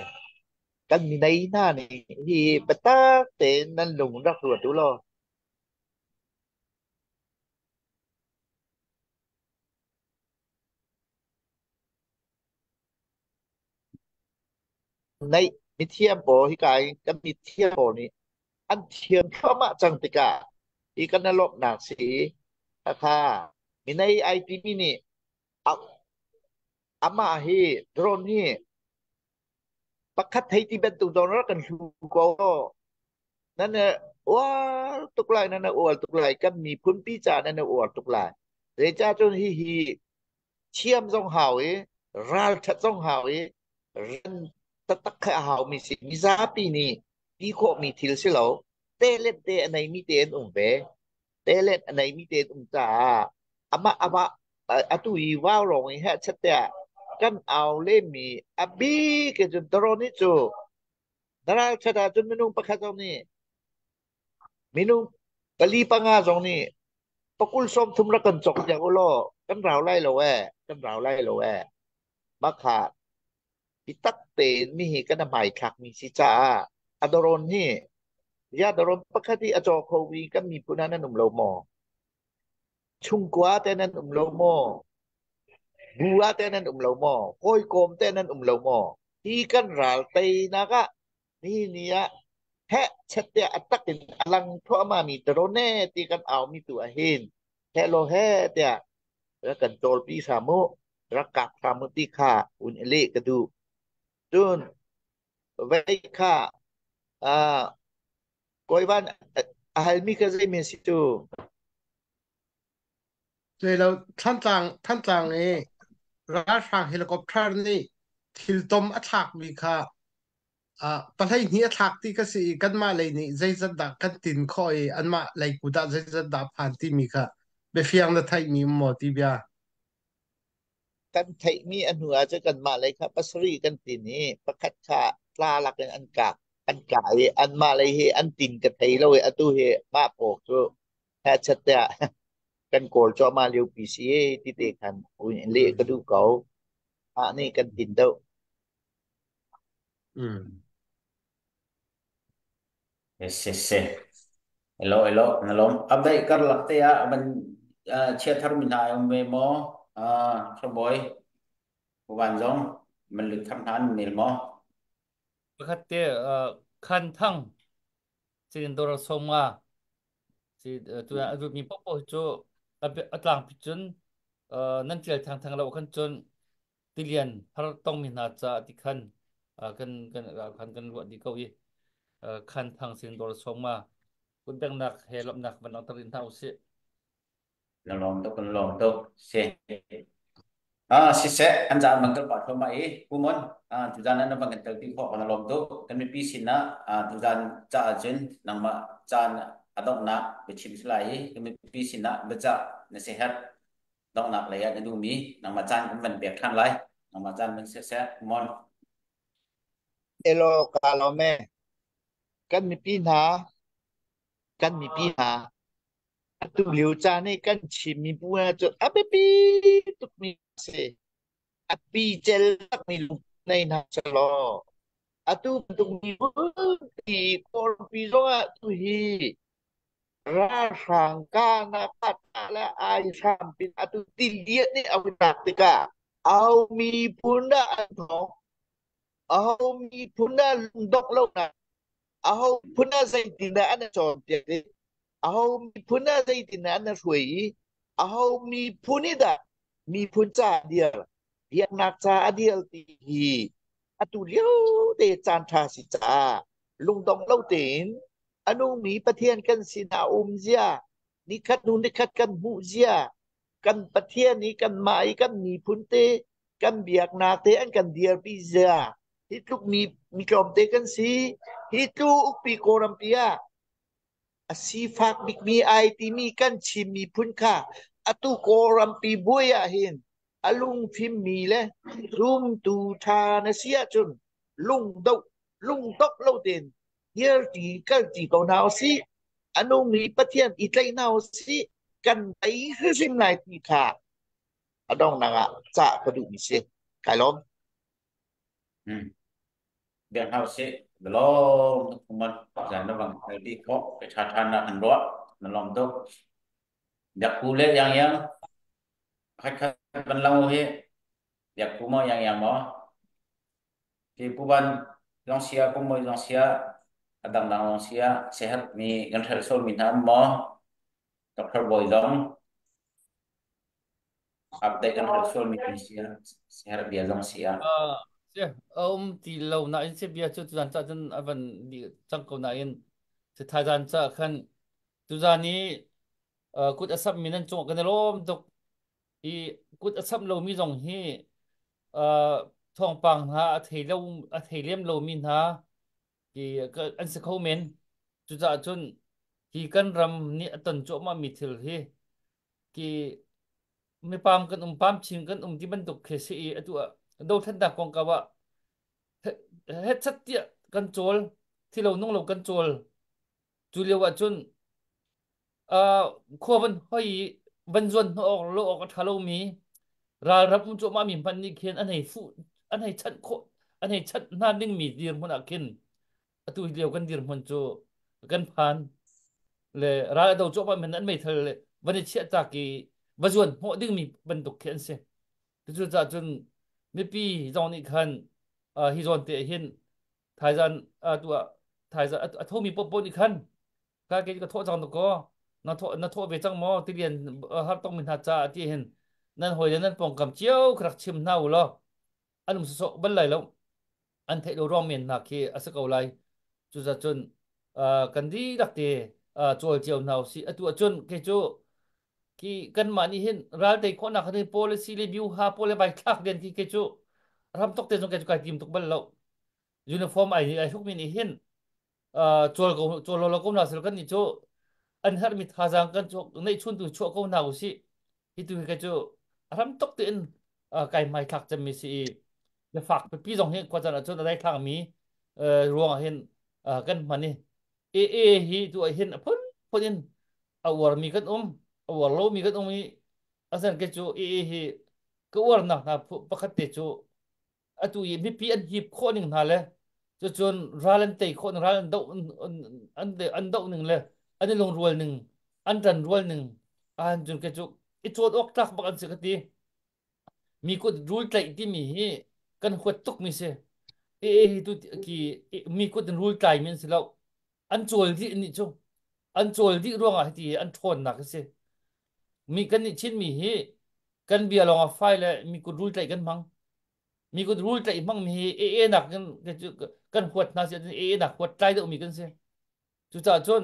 kan minei hna nih hi biatak tein nan lung rak ruat u law Naih mithiam pawl hika i kan mithiam pawl nih an thiam thluahmah cang tikah hi kan i lawmhnak si i khakha minei ai timi nih amah hi drone hi pakhat thei ti bantuk zong rak kan hlu ko. Nan uar tuk lai, nan uar tuk lai, kan miphun pi ca nan uar tuk lai. Zeicah cun hihi thiam zong hau i ralṭhat zong hau i ran taktak kha a haumi si. Mizapi nih ti khawhmi thil si lo. Talent te a neimi te an um ve. Talent a neimi te an um caah amah amah atu i vaurawng i heh chat tiah kan au lenmi a bik in cun drone hi cu na ralṭhat ahcun minung pakhat zong nih minung pali panga zong nih pakul 30 rak kan cawk piak u law kan rau lai lo ee kan rau lai lo ee makha bitak tein mi hi kan hmaithlak mi si caah a drone hi ya drone pakhat hi a caw kho mi kan miphun ah nan um lo maw? Chungkua te nan um lo maw? Bu ah te nan um lo maw? Hawikom te nan um lo maw? Hi kan ral teinak ah ni ni ah heh chet tiah a tak in a lang thluahmah mi drone ti kan au mi tu ahhin heh lo he tiah rak kan cawlpi hram u, rak kap hram u ti kha un i leh ka duh. Cun vei kha kawivan a halmi kha zei men si cu? Zeilo Thantlang Thantlang i ralhrang helicopter nih thiltom a thlakmi kha 12 a thlak ti ka si i kanmah lei nih zeizat dah kan tin khawh i anmah lei kut ah zeizat dah phan timi kha biafiang na theihmi um maw ti bia? Kan theihmi a hnu ah cun kanmah lei kha pasarih kan tin i pakhat kha tla lak in an kah an kah i anmah lei hi an tin ka thei lo i atu hi mah paw cu hechet tiah kan kawl cuahmah lio pi si ti te khan leh ka duh ko. Mah nih kan tin deuh. Yes, yes, yes. Hello, hello, na lom. Update karlak te ah ban chia thar mi hna um ve maw? Boy, wan zong man lut thar hna an mail maw? Pakhat te Khan Thang sin dor 50 si tu a mi popo cu a tlang pi cun nan tial thang thang lo khan cun tilian har tongmi hna caah ti khan kan kan khan kan ruah dih ko i khan thang sin dor sawma kutbengnak he lawmhnak van langhter in hna usih. Na lawm tuk kan lawm tuk si. Ah siseh an zaan bang kan pa thluahmah i Pumon tuzan na bang kan telpi khawh kan lawm tuk kan mipi sin ah tuzan ca ahcun nangmah caan a donghnak biachim salai i kan mipi sin ah biacah na si herh donghnak lei ah na duhmi nangmah caan kan van pek ṭhan lai. Nangmah caan van siseh, Mon. Elo ka lawm e. Kan mipi hna, kan mipi hna, atu lio caan i kan Chin mibu hna cu a biapi tukmi a si. A pi cel takmi lung nei hna selaw, atu bantuk mibu Kawlpi zongah tu hi Ralhrang kahnak ah le aihram pin atu tilian nih a hun lak tikah au miphun dah an thawng. Aho miphun dah lungdongh lonak, aho miphun dah zeitindah an i cawnpiak i, aho miphun dah zeitindah an i hruai i, aho miphun i dah miphun ca a dir, biaknak ca a dir ti hi atu lio te caan ṭha si caah lungdong lo tein a nungmi Pathian kan sinah a um zia, nikhat hnu nikhat kan hmuh zia, kan Pathian i kanmah i kan miphun te kan biaknak te an kan dirpi zia hi tluk mi mi tlawmte kan si hi tlu ukpi kawlrampi ah a sifak bikmi ai timi kan Chin miphun kha atu kawlrampi buai ah hin a lungfimmi le zumtu ṭha na si ahcun lungdo lungdok lo tein dirti kalti ko hna usih a nungmi Pathian i tlaih hna usih kan tei hrimhrim lai ti kha a donghnak ah cah ka duhmi si. Kai lawm. Biak hna usih. Lawm tuk man zan na bang kai di kho ke tha tha na kan ruah na lawm tuk. Biak ku le yang yang khat khat ban lang hi biak ku mo yang yang mo ti pu ban long sia pu moi long sia adang dang long sia sehat mi kan thel sol mi hna mo Dr. Boy zong Update kan hal sual mi si a bia zong si a. Si a um ti lo nain si bia cu tuzan ca cun a van di cang ko nain si thaizan ca khan tuzan i kut a samh mi nan cung kan i lawm tuk i kut a samh lomi zong hi thawngpang hna a thei lo a thei lem lomi hna ti an si kho men cucaah cun hi kan ram nih a ton cuahmah mi thil hi ki mipam kan um pam chin kan um ti bantuk khi si i atu ah dothlennak kongkau ah hetchat tiah kan cawl thilo nung lo kan cawl cu lio ah cun khua van hoi i van zuan hnawh awk lo awk a ṭha lomi ralram um cuahmah mi hmanh nih khin an hei fuh an hei chanh khawh an hei chanh hna dingmi dirhmun ah khin atu lio kan dirhmun cu kan phan le ral a do cuahmah men an meithal le van i chiah tak i va zuan hnawh dingmi bantuk khi an si. Cucaah cun mipi zong nih khan hi zawn te hin thaizan tu ah thaizan a thomi popo nih khan ka ke ka thawh cang ko na thawh na thawh ve cang maw tilian har tong mi hna ca ti hin nan hawi le nan pawngkam cio rak chim hna u law an um sawsawh bal lai lo an theih lo ruang men hna khi a si ko lai cuzacun kan dihlak te cawl cio hna usih atu ahcun kei cu ki kanmah nih hin ral tei khawhnak kha policy le view ha pawl le bai thlak den khi kei cu ram tok te zong kei cu kai tim tuk bal lo uniform ai ai hruk mi nih hin cawl ko cawl lo ko na sel kan nih cu an herhmi thazaang kan chuak neih chun tu chuah ko hna usih hi tu hi ka cu ram tuk tein kai hmai thlak cemmi si i biafak pipi zong hi khua caan ahcun a dai thlangmi ruang ah hin kan hman i AA hi tu ah hin a phun phun in a uarmi kan um a uar lomi kan um i asan ke cu AA hi ka uarnak hna pakhat te cu atu i mipi an hip khawh ning hna le cucun ral an tei khawh ning ral an doh an doh ning le an i lungrual ning an ṭan rual ning an cun ke cu i cawn awk tlak bak an si ka ti mi kut rul tlaih timi hi kan huat tuk mi si e hi tu ki mi kut in rul tlai mi an si lo an cawl dih nih cu an cawl dih ruangah hiti an ṭhawnnak a si mi kan nih Chin mi hi kan bia lawng ah fai le mi kut rul tlaih kan hmang mi kut rul tlaih hmang mi hi AA nak kan kan huat hna si AA nak huat tlai deuh mi kan si cucaah cun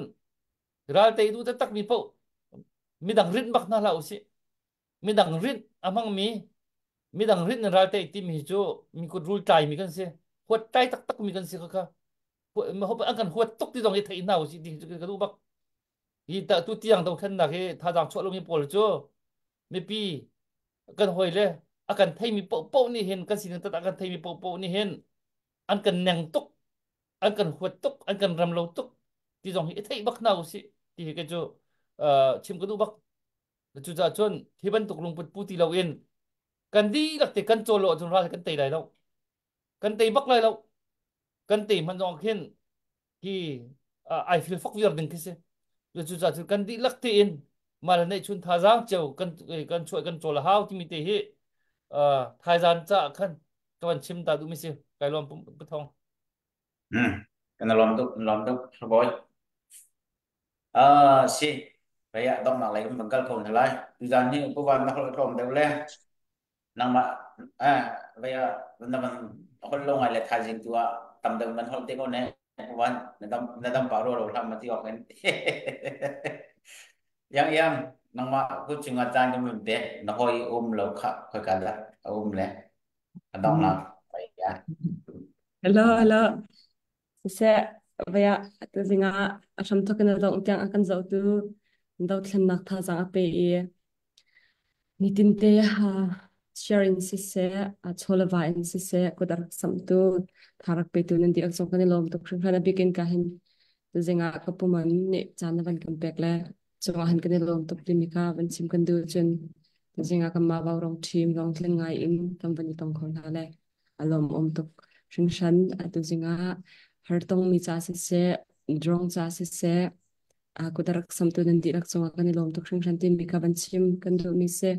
ral tei du taktak mi paoh midang rinh bak hna hlah usih midang rinh a hmang mi midang rinh in ral tei timi cu mi kut rul tlai mi kan si huat tlai taktak mi kan si kha kha an kan huat tuk ti zong hi thei hna usih ti cu ka duh bak hi ta tu tiang dothlennak hi thazaang chuah lomi pawl cu mipi kan hawi le a kan theimi paohpaoh nih hin kan sining tat a kan theimi paohpaoh nih hin an kan neng tuk an kan huat tuk an kan ram lo tuk ti zong hi i theih bak hna usih ti hi kei cu chim ka duh bak cucaah cun hi bantuk lungput pu ti loin kan dihlak te kan cawl lo ahcun ral kan tei lai lo kan tei bak lai lo kan tei hmanh zong khin hi ai fil fak viar ding khi si cucaah cun kan dihlak tein mah le neihchun thazaang cio kan kan chuah kan cawl a hau timi te hi thaizan caah khan ka van chim ta duhmi si. Kai lawm Pu Thawng. Kan lawm tuk, lawm tuk, boy. Ah, si. Kaya dong nak lai kan bangkal ko na lai. Tuzan hi pu van na hol tlawm deuh le. Nangmah eh vaya na van hol lo ngai le thaizing tu ah tam deuh man hol te ko ne. Pu van na dam pa ro ro hlam ma ti ok in. Yang yang nangmah ku chunga caan kan mun pek na hoi um lo kha khoi ka dah a um le a dong la ya. Hello, hello. Siseh, vaya tuzing ah a hramthawk in a dongh tiang a kan zohtu dothlennak thazaang a pe i nitinte ha share in siseh, a chawleva in siseh, kut a rak samhtu, tha rak petu nan dihlak zong kan i lawm tuk hringhran. A bikin ka hin tuzing ah ka puman nih caan na van kan pek le cungah han kan i lawm tuk timi kha van chim kan duh cun tuzing ah kanmah vaurawng team zong tlen ngai in kan van i tong kho hna le a lawmawm tuk hringhran. Atu zingah hartongmi ca siseh, drong ca siseh, kut a rak samtu nan dihlak cungah kan i lawm tuk hringhran timi kha van chim kan duhmi si.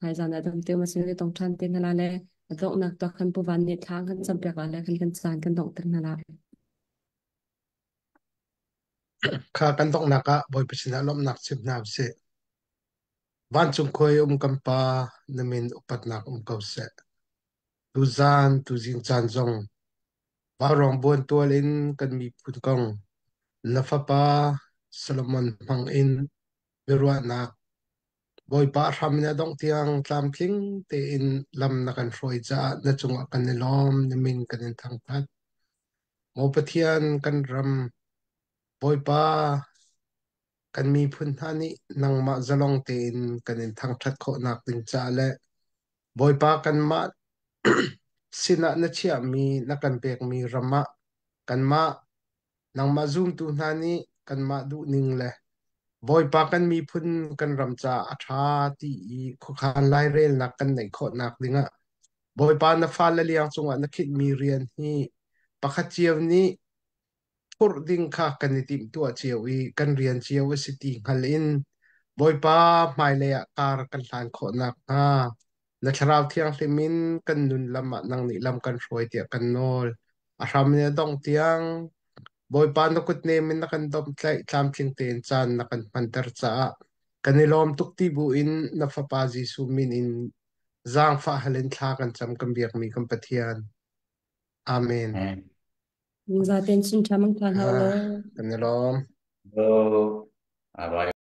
Hmaizan ah dam te um asin i tong ṭhan te hna la le a donghnak tuah khan Pu Van nih thla kan campiak la le kan kan caan kan donghter hna la. Kha kan donghnak ah Bawipa sinah lawmhnak chim hna usih. Vancung khuai um kan Pa, na min upatnak um ko seh. Tuzaan, tuzing caan zong vaurawng buantual in kan miphun kong na fapa Solomon hmang in biaruahnak Bawipa a hram in a dongh tiang tlamtling tein lam na kan hruai caah na cungah kan i lawm, na min kan in thangṭhat. Maw Pathian, kan ram, Bawipa, kan miphun hna nih nangmah zalong tein kan in thangṭhat khawhnak ding caah le Bawipa kanmah sinah na chiahmi na kan pekmi ram ah kanmah nangmah zumtu hna nih kanmah duhning le Bawipa kan miphun kan ram caah a ṭha ti i khuakhan lairelnak kan neih khawhnak dingah Bawipa na fale liang cungah na khinhmi rian hi pakhat cio nih phurh ding kha kan i timhtuah cio i kan rian cio a si ti hngal in Bawipa hmailei ah kar kan hlan khawh nakhnga na Thlarau Thianghlim in kan nun lam ah nang nih lam kan hruai tiah kan nawl. A hram in a dongh tiang Bawipa na kutnem in na kan domhtlaih tlamtling tein caan na kan hmanter caah kan i lawm tuk ti bu in na Fapa Jesuh min in zaangfah hal in thla kan cam kan biakmi kan Pathian. Amen. Zaten cun ṭha mang ṭha hna law. Kan i lawm. Oh, bye.